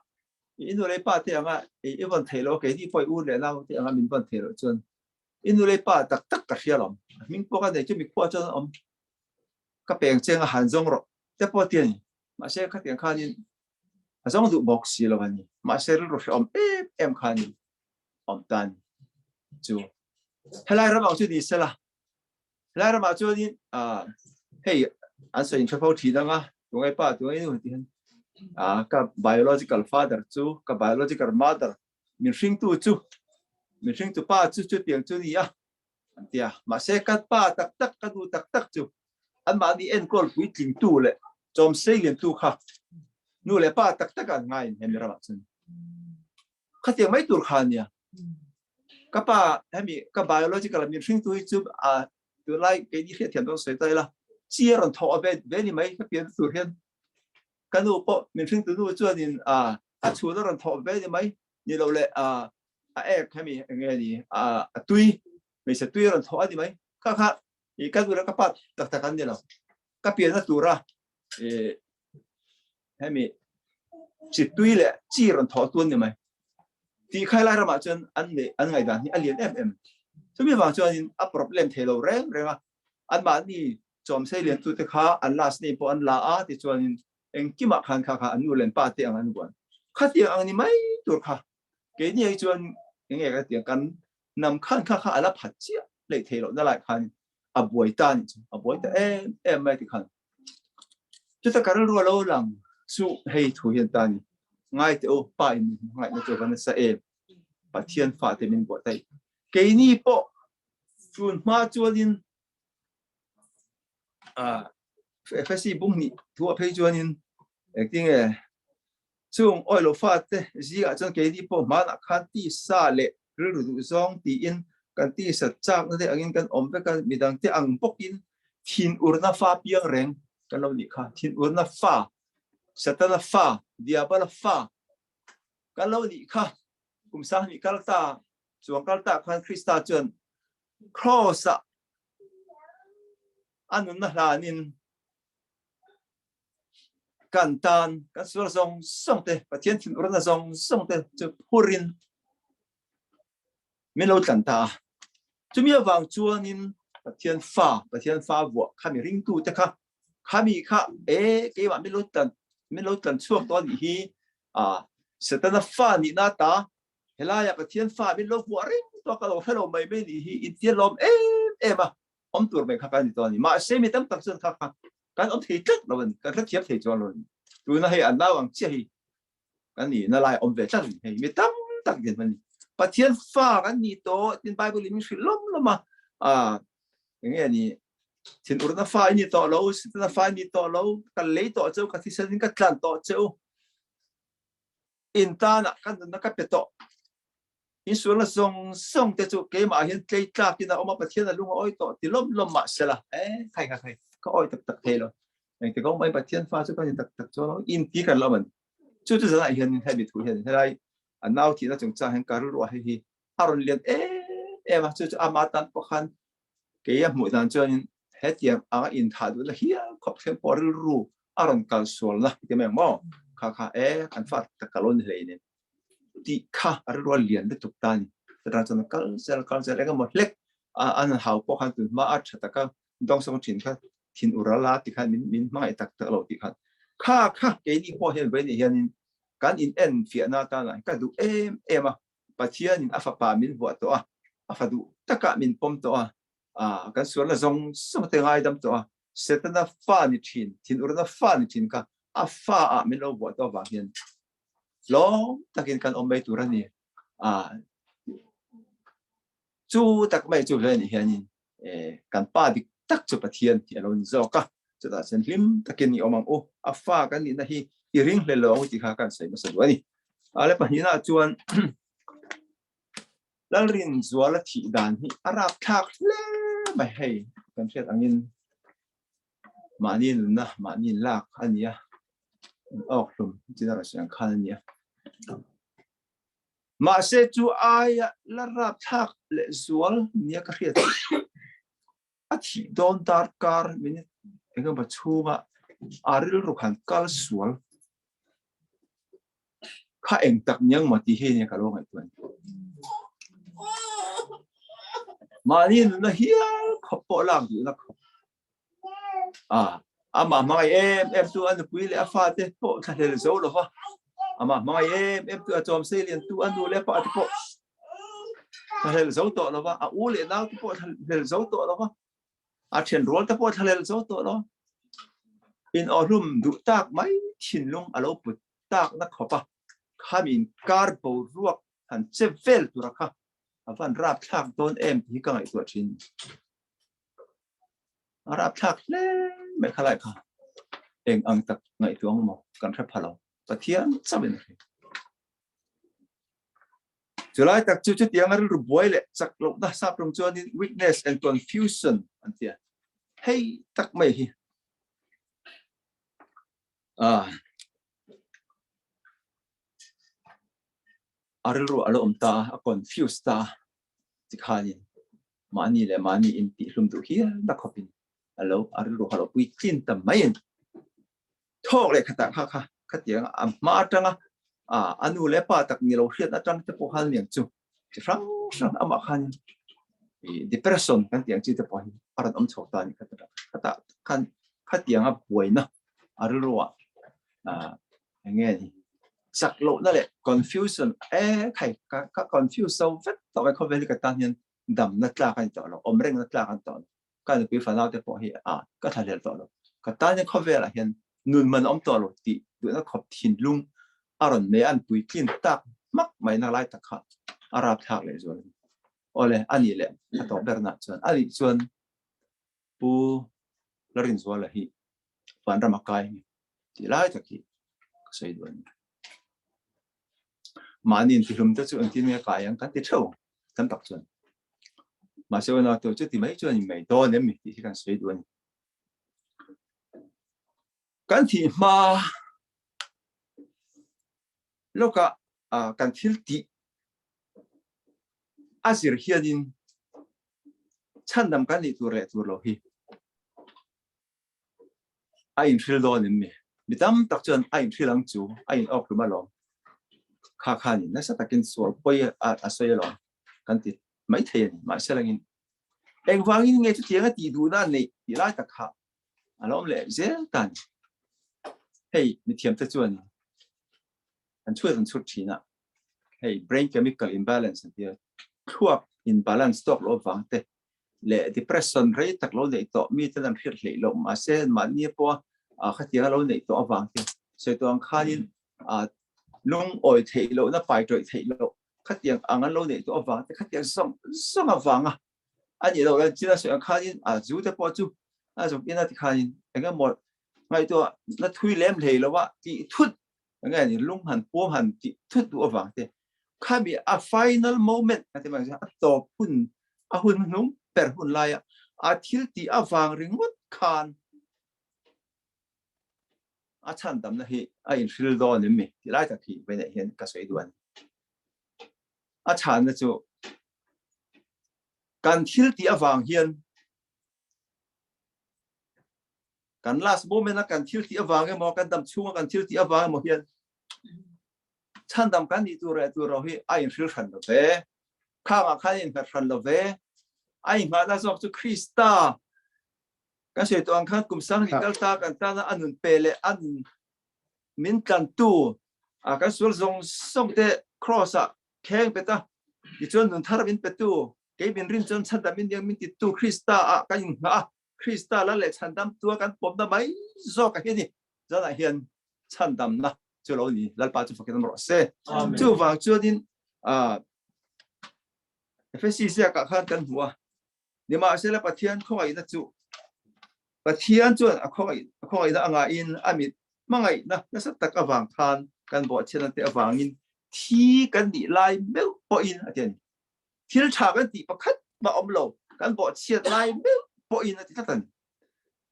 Speaker 1: i nu leh pa te anga i vawn theih loh keini pawh i u leh nau te anga min vawn theih loh chuan i nu leh pa tak tak ka hria lawm a hming pawh ka nei chu mikhua chuan an awm ka peng cheng a han zawng rawh te pawh ti a ni mahse khatiang khanin a zawng duh bawk si lo a ni mahse rilru hrehawm em em khanin awm tan chu helai ram ang chu ni sela Helai ramah chuanin hei an sawi intha fo thin anga tungai pa tungai nu ti hian ka biological father chu ka biological mother min hringtu chu min hringtu pa chu chutiang chu ni a an tia mahse ka pa tak tak ka nu tak tak chu anmahni enkawl puitlingtu leh chawm seiliantu kha nu leh pa tak tak an ngaiin hemi ramah chuan Khatiang mai tur kha ania. Ka pa hemi ka biological min hringtu hi chu a tunlai keini hriatthiam dawn sawi ta ila chi a rawn thawh a ve ve ni mai ka pian tur hian ka nu pawh min hringtu nu chuanin a a chhun a rawn thawh ve ni mai ni lo leh a a ek hemi enge ni a a tui hmeichhe tui a rawn thawh a ni mai kha kha i ka nu leh ka pa tak tak an ni lo ka pianna tura e hemi chi tui leh chi rawn thawh tu an ni mai. Tih khai lai ramah chuan an neih an ngaihdan hi a lian em em. Chumi vang chuanin a problem thei lo reng reng a, anmahni chawmsei liantute kha an last name pawh an la a tichuanin engkimah khan kha kha an nu leh an pa te ang an buan. Khatiang ang ni mai tur kha keini ai chuan enge ka tiang kan hnam khan kha kha a la phat chiah hleih theih lohna lai khan a buai ta a nih chu, a buai ta em em mai tikhan. Chuta ka rilru a lo lang chu hei thu hian ta ni. Ngai teh u, pa in min hmangaihna chu a va nasa em? Pathian fate min buah daih. Keini pawh chun hma chuanin Efesi bung hnih thu ah phei chuanin engtinge chung awilo fate zingah chuan keini pawh hmanah khan tisa leh rilru duh zawng tiin kan tisa chakna te angin kan awm vek a, midangte ang bawkin thinurna fa piang reng kan lo nih kha. Thinurna fa, Satana fa, Diabala fa kan lo nih kha. Kum sanghnih kal ta chuang kal ta khan Krista chuan Kraws-ah a nunna hlanin kan tan kan sual zawng zawng te Pathian thinurna zawng zawng te chu phurin min lo tlan ta a. Chumi avang chuanin Pathian fa, Pathian fa vuah khami ringtu te kha khami kha e keimah min lo tlan min lo tlan chhuak tawh anih hi a Setana fa nihna ta helaia Pathian fa min lo vuah reng tawh ka lo hre lo mai mai nih hi intialawm em em a. awm tur mai kha kan ni tawh a ni. Mahse mi tam tak chuan kha kha kan awm thei tlat lo a ni, kan hrethiam thei chuang lo a ni. Tuna hei an nau ang chiah hi kan nih na lai awm ve tlat a ni. Hei mi tam tak din a ni. Pathian fa kan ni tawh tin Bible in min hrilh lawm lawm a, ah enge ni thin urna fa i ni tawh lo, sitna fa i ni tawh lo, ka lei tawh cheu, ka thisen in ka tlan tawh cheu. In tana kan nunna ka pe tawh. In sualna zawng zawng te chu keimah hian tlei tlakin a awm a, Pathian a lung a awi tawh ti lawm lawm mah sela, eh khai kha khai ka awi tak tak thei lo. Engtik awm mai Pathian fa chu ka ni tak tak chuan lo in ti kan lo man. Chu chu zanah hian hemi thu hian helai a nau thihna chungchang hian ka rilru ah hei hi a rawn lian em em a, chu chu ama tan pawh khan kei a hmuh dan chuanin hetiang anga inthah duhna hial khawp thleng pawh rilru a rawn kal sualna ti mai ang maw? Kha kha e kan fa tak ka lo ni hlei nen tih kha a rilru a lian lutuk ta a ni. Chutah chuan a kal zel kal zel eng emaw hlek a an hau pawh khan tun hma a tha taka dawngsawng thin kha thin ur a la ti khan min min hmangaih tak tak lo tih khan kha kha keini pawh hian vawiin hianin kan in en fiahna atana ka duh em em a. Pathianin a fapa min vuah tawh a, a fa duh takah min pawm tawh a, ah, kan sualna zawng zawng te ngaidam tawh a, Setana fa ni thin, thinurna fa ni thin kha a fa ah min lo vuah tawh avang hian tlawm takin kan awm mai tur a ni. Ah, chu tak mai chu hle ni hianin eh, kan pa dik tak chu Pathian hi a lo ni zawk a, chutah chuan hlim takin i awm ang u, a fa kan nihna hi i ring hle lo ang tih kha kan sawi hmasa duh a ni. A le pahnihna chuan Lalrin Zuala thih dan hi a rapthlak hle mai hei kan hriat angin mahni nunna mahni lak a ni a, awk hlum chin a rawn sawi ang khan a ni a. Mahse chu aia la rapthlak leh zual nia ka hriat a thih dawn darkar minute engemaw chhunga a rilru khan kal sual kha eng tak niang maw tih hi nia ka lo ngaihtuah ni. Mahni nunna hial khawp pawh lak duhna khawp A, amah hmangaih em em tu a nupui leh a fate pawh thlahlel zo lo va, amah hmangaih em em tu a chawm sei lian tu a nu leh pa te pawh thlahlel zo tawh lo va, a u leh nau te pawh thlahlel zo tawh lo va, a thian rual te pawh thlahlel zo tawh lo. In awhlum duh tak mai thinlung a lo put tak na khawp a, khami inkar boruak han che vel tura kha a van rapthlak dawn em tih hi ka ngaihtuah thin. A rapthlak hle mai kha lai kha. Eng ang tak ngaihtuah ang maw kan hre pha lo. Pathian chauhin a hria. Chulai tak chu chutiang a rilru buai leh chak lohna sap rawng chuanin weakness and confusion an ti a. Hei tak mai hi. Ah. A rilru a lo awm ta a, a confuse ta a. Tikhanin mahni leh mahni in tihhlum duh hial na khawpin a lo a rilru kha lo puitlin ta mai a ni. Thawk leh khatah kha kha khatiang a hma atanga a a nu leh pa tak ni lo hriat atang te pawh khan niang chu chi hrang hrang amah khan i depression kan tih ang chi te pawh hi a rawn awm chho ta a ni khatah khan khatiang a buaina a rilruah eng nge ni chak lohna leh confusion e khai ka ka confuse zo vek tawh mai khawvel hi ka tan hian damna tlak a ni tawh lo awm rengna tlak a ni tawh lo ka nupui fanau te pawh hi a ka thlahlel tawh lo ka tan hian khawvelah hian nun man awm tawh lo tih duhna khawp thinlung a rawn nei an puitlin tak hmak mai na lai tak kha a rapthlak leh zual a ni awle a nih leh a tawp ber nah chuan a nih chuan Pu Larinzuala hi vanram a kai nge tih lai tak hi ka sawi duh a ni. Mahni intihlum te chu engtin nge kai ang kan ti theuh tam tak chuan. Mahse unau te chu ti mai chuan in mai dawn em ni tih hi kan sawi duh a ni. Kan thih hma lawkah kan thil tih a zir hianin chhandam kan nih tur leh tur lo hi a inhril dawn em mi? Mi tam tak chuan a inhril ang chu, a in awk hlum alawm. Kha khanin nasa takin sual pawi a sawi alawm kan ti mai thei a ni. Mahse langin engvangin nge chutiang a tih duhna a neih tih lai tak kha a lo awm leh zel ta a ni. Hei mithiam te chuan an chhuat an chhut thin a, hei brain chemical imbalance an tia thluak in balance tawk loh avang te. leh depression rei tak lo neih tawh mi ten an hriat hleih loh mahse mahni pawha khatianga lo neih tawh avang hian sawi tawh ang khanin lungawi theih lohna pai tawih theih loh khatiang ang an lo neih tawh avang te khatiang zawng zawng avanga a nih loh lan chin a sawi ang khanin a zu te pawh chu a zuk ina ti khanin engemaw ngaihtuah na thui lem hlei lova tih thut enge ni lung han puam han tih thut duh avang te khami a final moment a ti mai a tawp hun a hun hnung per hun laia a thil tih avang ringawt khan a chhan damna hi a inhril dawn em mi ti lai tak hi vawiinah hian ka sawi duh a ni. A chhanna chu kan thil tih avang hian kan last moment a kan thil tih avang emaw kan dam chhunga kan thil tih avang emaw hian chhandam kan nih tur leh tur lo hi a inhril hran lo ve. Khangah khan a innghat hran lo ve. A inngahna zawk chu Krista Kan sawi tawh ang khan kum sang hnih kal ta kan tana a nun pe leh a nun min tlantu a kan sual zawng zawng te cross ah kheng pet a, tichuan nun thar min petu, kei min rin chuan chhandam in niang min titu Krista ah kan inngah a, Krista lal leh chhandam tua kan pawmna mai zawk a hi a ni. Zanah hian chhandamna chu lo ni, Lalpa chu fakin awm rawh se. Chuvang chuanin Efesi ziakah khan kan hmu a, Nimahsela Pathian khawngaihna chu Pathian chuan a khawngaihna a ngaiin a mit hmangaihna nasa tak avang khan kan bawhchhiatna te avangin thi kan nih lai meuh pawhin a ti a ni. Thil tha kan tih pakhat mah awm lo, kan bawhchhiat lai meuh pawhin a ti tlat a ni.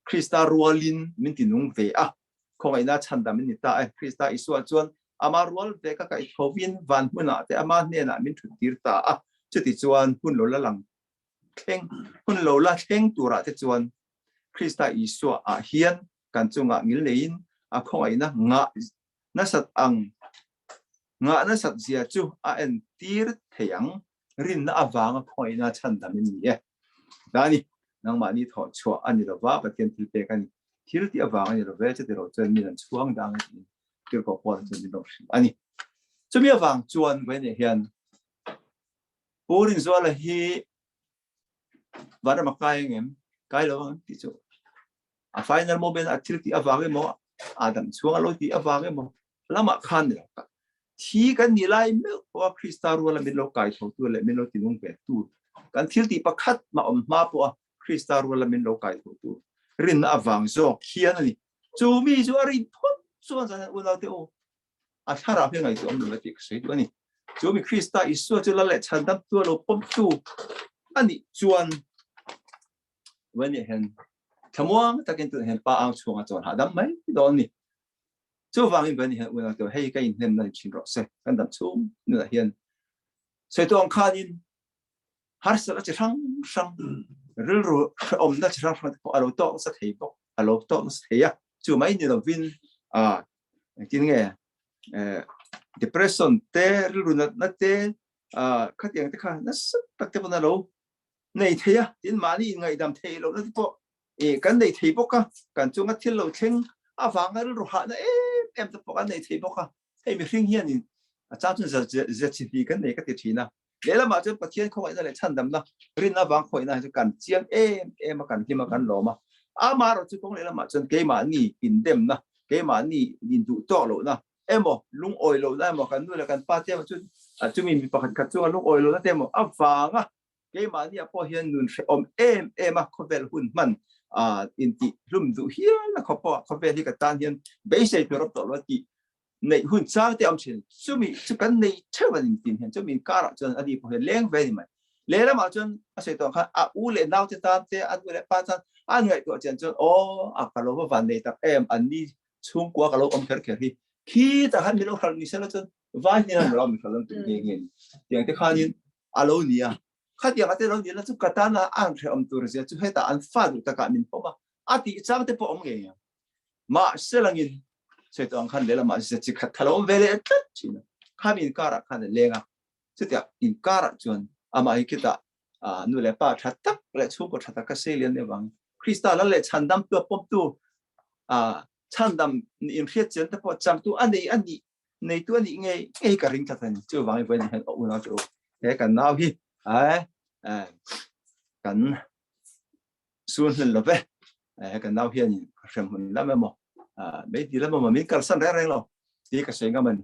Speaker 1: Krista rualin min ti nung ve a, khawngaihna chhandam in ni ta e. Krista Isua chuan ama rual ve ka kaihthawin van hmunah te ama hnenah min thuttir ta a, chutichuan hun lo la lang thleng hun lo la thleng turah te chuan Krista Isua ah hian kan chungah ngil neiin a khawngaihna ngah nasat ang ngah nasat zia chu a entir thei ang. Rinna avanga khawngaihna chhandam in ni e. Dani, nangmahni thawh chhuah a ni lova, Pathian thil pek a ni. Thil tih avang a ni lo ve, chuti ro chuan min an chhuang dang a tiin Tirhkoh Paula chuan min lo hrilh a ni. Chumi avang chuan vawiinah hian Pu Rinzuala hi vanram a kai ang em? Kai lo ang tih chu a final moment a thil tih avang emaw a dam chhuang a lo tih avang emaw lamah khan ni lo ka thi kan ni lai meuh pawh a Krista ruala min lo kai tho tu leh min lo tinung ve tu kan thil tih pakhat mah awm hma pawh a Krista ruala min lo kai tho tu rinna avang zawk hian a ni chu mi chu a rin phawt chuan zan unau te u a thlarau hi ngaihtuah awm lo tih ka sawi duh a ni. Chu mi Krista Isua chu lal leh chhandamtu a lo pawmtu a nih chuan Vania hian thlamuang takin tunah hian pa ang chhunga chawn hahdam mai dawn a ni. Chuvangin Vania hian unau te hei ka inhnemna ni thin rawh se kan dam chhung nunah hian sawi tawh ang khanin harsatna chi hrang hrang rilru hrehawmna chi hrang hrang te pawh a lo tawk nasa thei bawk a lo tawk nasa thei a chu mai ni lovin a engtin nge depression te rilru natna te khatiang te kha nasa tak te pawn a lo nei thei a tin mahni inngaihdam theih lohna te pawh kan nei thei bawk a kan chunga thil lo thleng avanga rilru hahna em em te pawh kan nei thei bawk a hei mihring hianin a chang chuan zia chi hnih kan nei ka ti thin a lehlamah chuan Pathian khawngaihna leh chhandamna rinna vang khawngaihna hi chu kan chiang em em a kan hlim a kan lawm a amaherawh chu kawng lehlamah chuan keimahni indemna keimahni induh tawk lohna emaw lungawi lohna emaw kan nu leh kan pa te emaw chu chumi mi pakhat khat chunga lungawi lohna te emaw avanga keimahni ah pawh hian nun hrehawm em em a khawvel hun hman intih hlum duh hial a khawp pawh khawvel hi ka tan hian beisei tur awm tawh lo tih neih hun chang te awm thin chumi chu kan nei theuh an intin hian chumi karah chuan ani pawh hian leng ve ni mai lehlamah chuan a sawi tawh khan a u leh nau te tan te a nu leh pa tan an ngaihtuah chian chuan aw a ka lo va van nei tak em an ni chhungkua ka lo awm kher kher hi khi tak han min lo hral ni sela chuan vai hian an lo mi hral an tum nge nge ni tiang te khanin a lo ni a khatiang ate lo ni la chu ka tana an hrehawm tur zia chu hetah an fa duh takah min pawm a a tih chang te pawh awm ngei ang mahse langin sawi tawh ang khan lehlamah zia chi khat kha lo awm ve leh tlat thin a khami inkarah khan a leng a chutiang inkarah chuan amah hi khitah nu leh pa tha tak leh chhungkaw tha tak ka sei lian deuh vang Krista lal leh chhandam tu pawmtu chhandam inhriat chian te pawh changtu a nei a nih neitu a nih ngei ngei ka ring tlat a ni chuvangin vawiin hian a unau chu he kan nau hi kan sul hlen lo ve. He kan nau hianin hremhmun lam emaw, meiti lam emaw min kalsan reng reng lo tih ka sawi ngam a ni.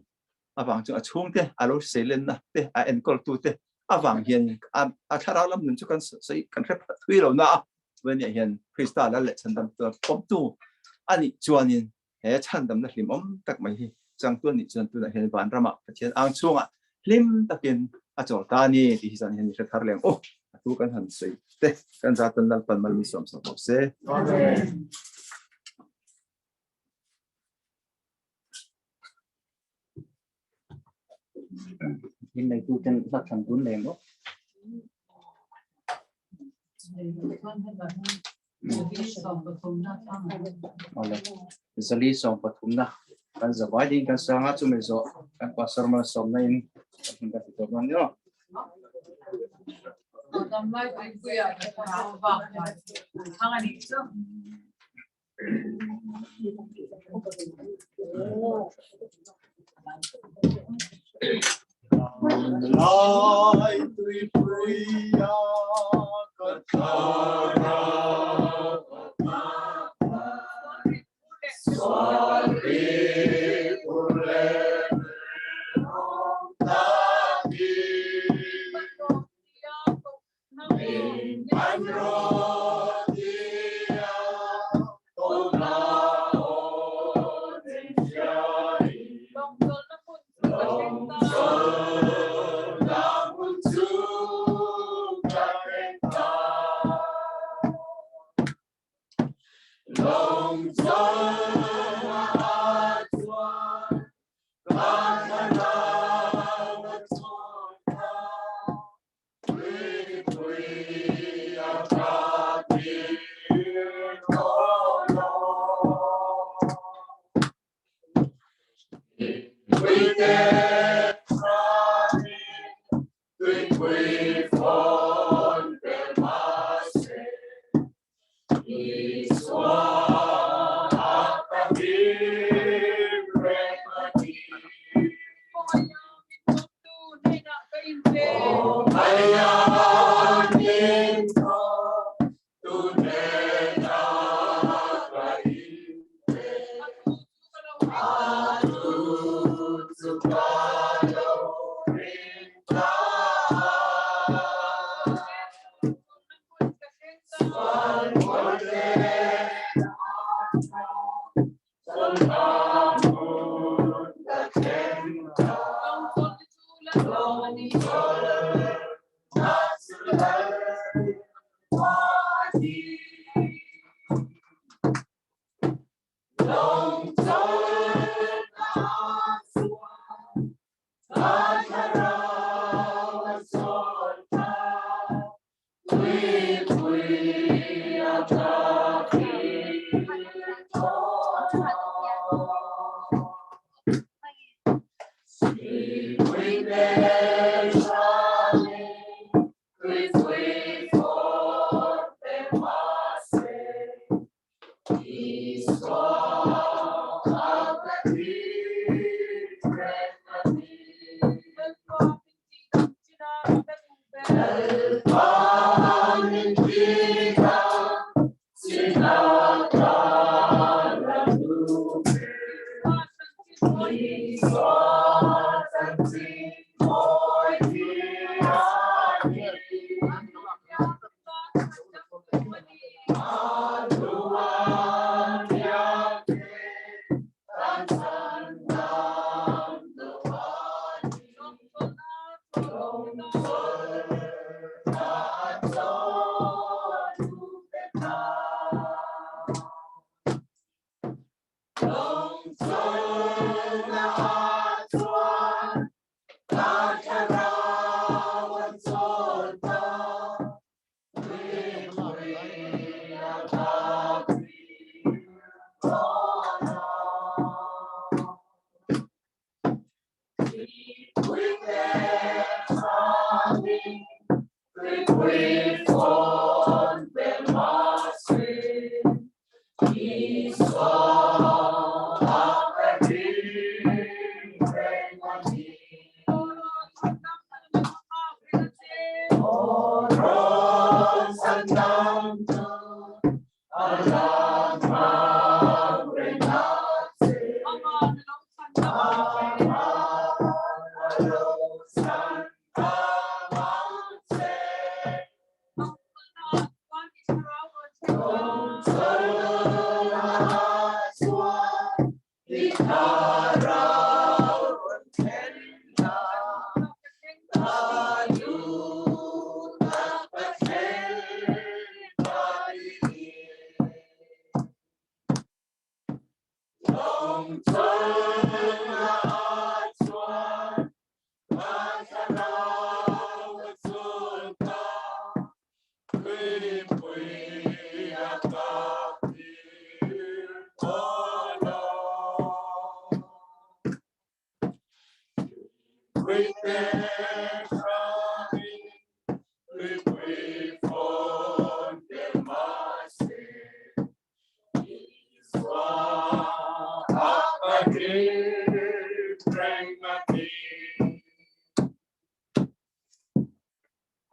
Speaker 1: Avang chu a chhungte a lo seilenna te a enkawltu te avang hian a thlarau lam nun chu kan sawi kan hre phat thui lo na a. Chuan hian Krista lal leh chhandam tur pawmtu a nih chuanin he chhandamna hlimawm tak mai hi changtu a nih chuan tunah hian vanramah Pathian ang chhungah hlim takin a chawl ta a ni tih hi chuan hian i hre thar leng u. A tu kan han sawi te kan za tan Lalpan mal min sawm sak bawk se.
Speaker 6: Amen.
Speaker 2: In neitu ten hla thlan dun nei maw? Zali 13 na kan zawai ding kan sanga chu mai zo kan pastor mal sawm na in kan kan ti tawp nan yo.
Speaker 6: Lai tui puia ka thara Sual ri pule ta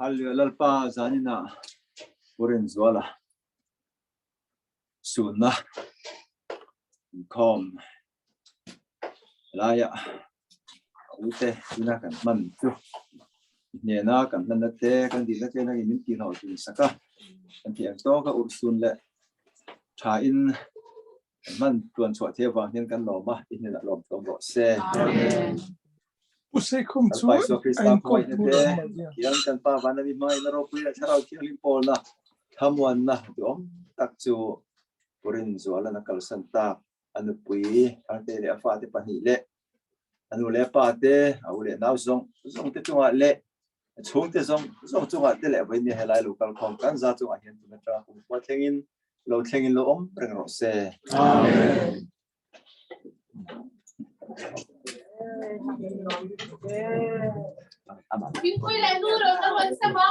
Speaker 1: Hallelujah Lalpa zanina Purin Zuala sunna inkhawm laia ute tuna kan hman chu hnena kan hmanna te kan dilna te nangin min tihhlauh thin saka kan tih ang tawka urhsun leh tha in kan hman tuan chhuah thei avang hian kan lawm a i hnenah lawm tlawm rawh se.
Speaker 4: Amen. Pu Seikhum chu
Speaker 1: Lalpa Isua
Speaker 4: a
Speaker 1: Krista
Speaker 4: inkawl
Speaker 1: khawngaihna
Speaker 4: thu
Speaker 1: te,
Speaker 4: ram a ziak.
Speaker 1: Pathian kan Pa van ami hmain a ropui leh Thlarau Thianghlim pawlna thlamuanna duhawm tak chu Purin Zualan a kalsan tak. A nupui Thangte leh a fate pahnih leh a nu leh a pa te, a u leh nau zawng zawng te chungah leh a chhungte zawng zawng chungah te leh vawiin helai lo kalkhawm kan za chungah hian tun atanga kum khua thlengin lo thlengin lo awm reng rawh se.
Speaker 6: Amen.
Speaker 3: Thingpui leh nu ro na rawn sam a.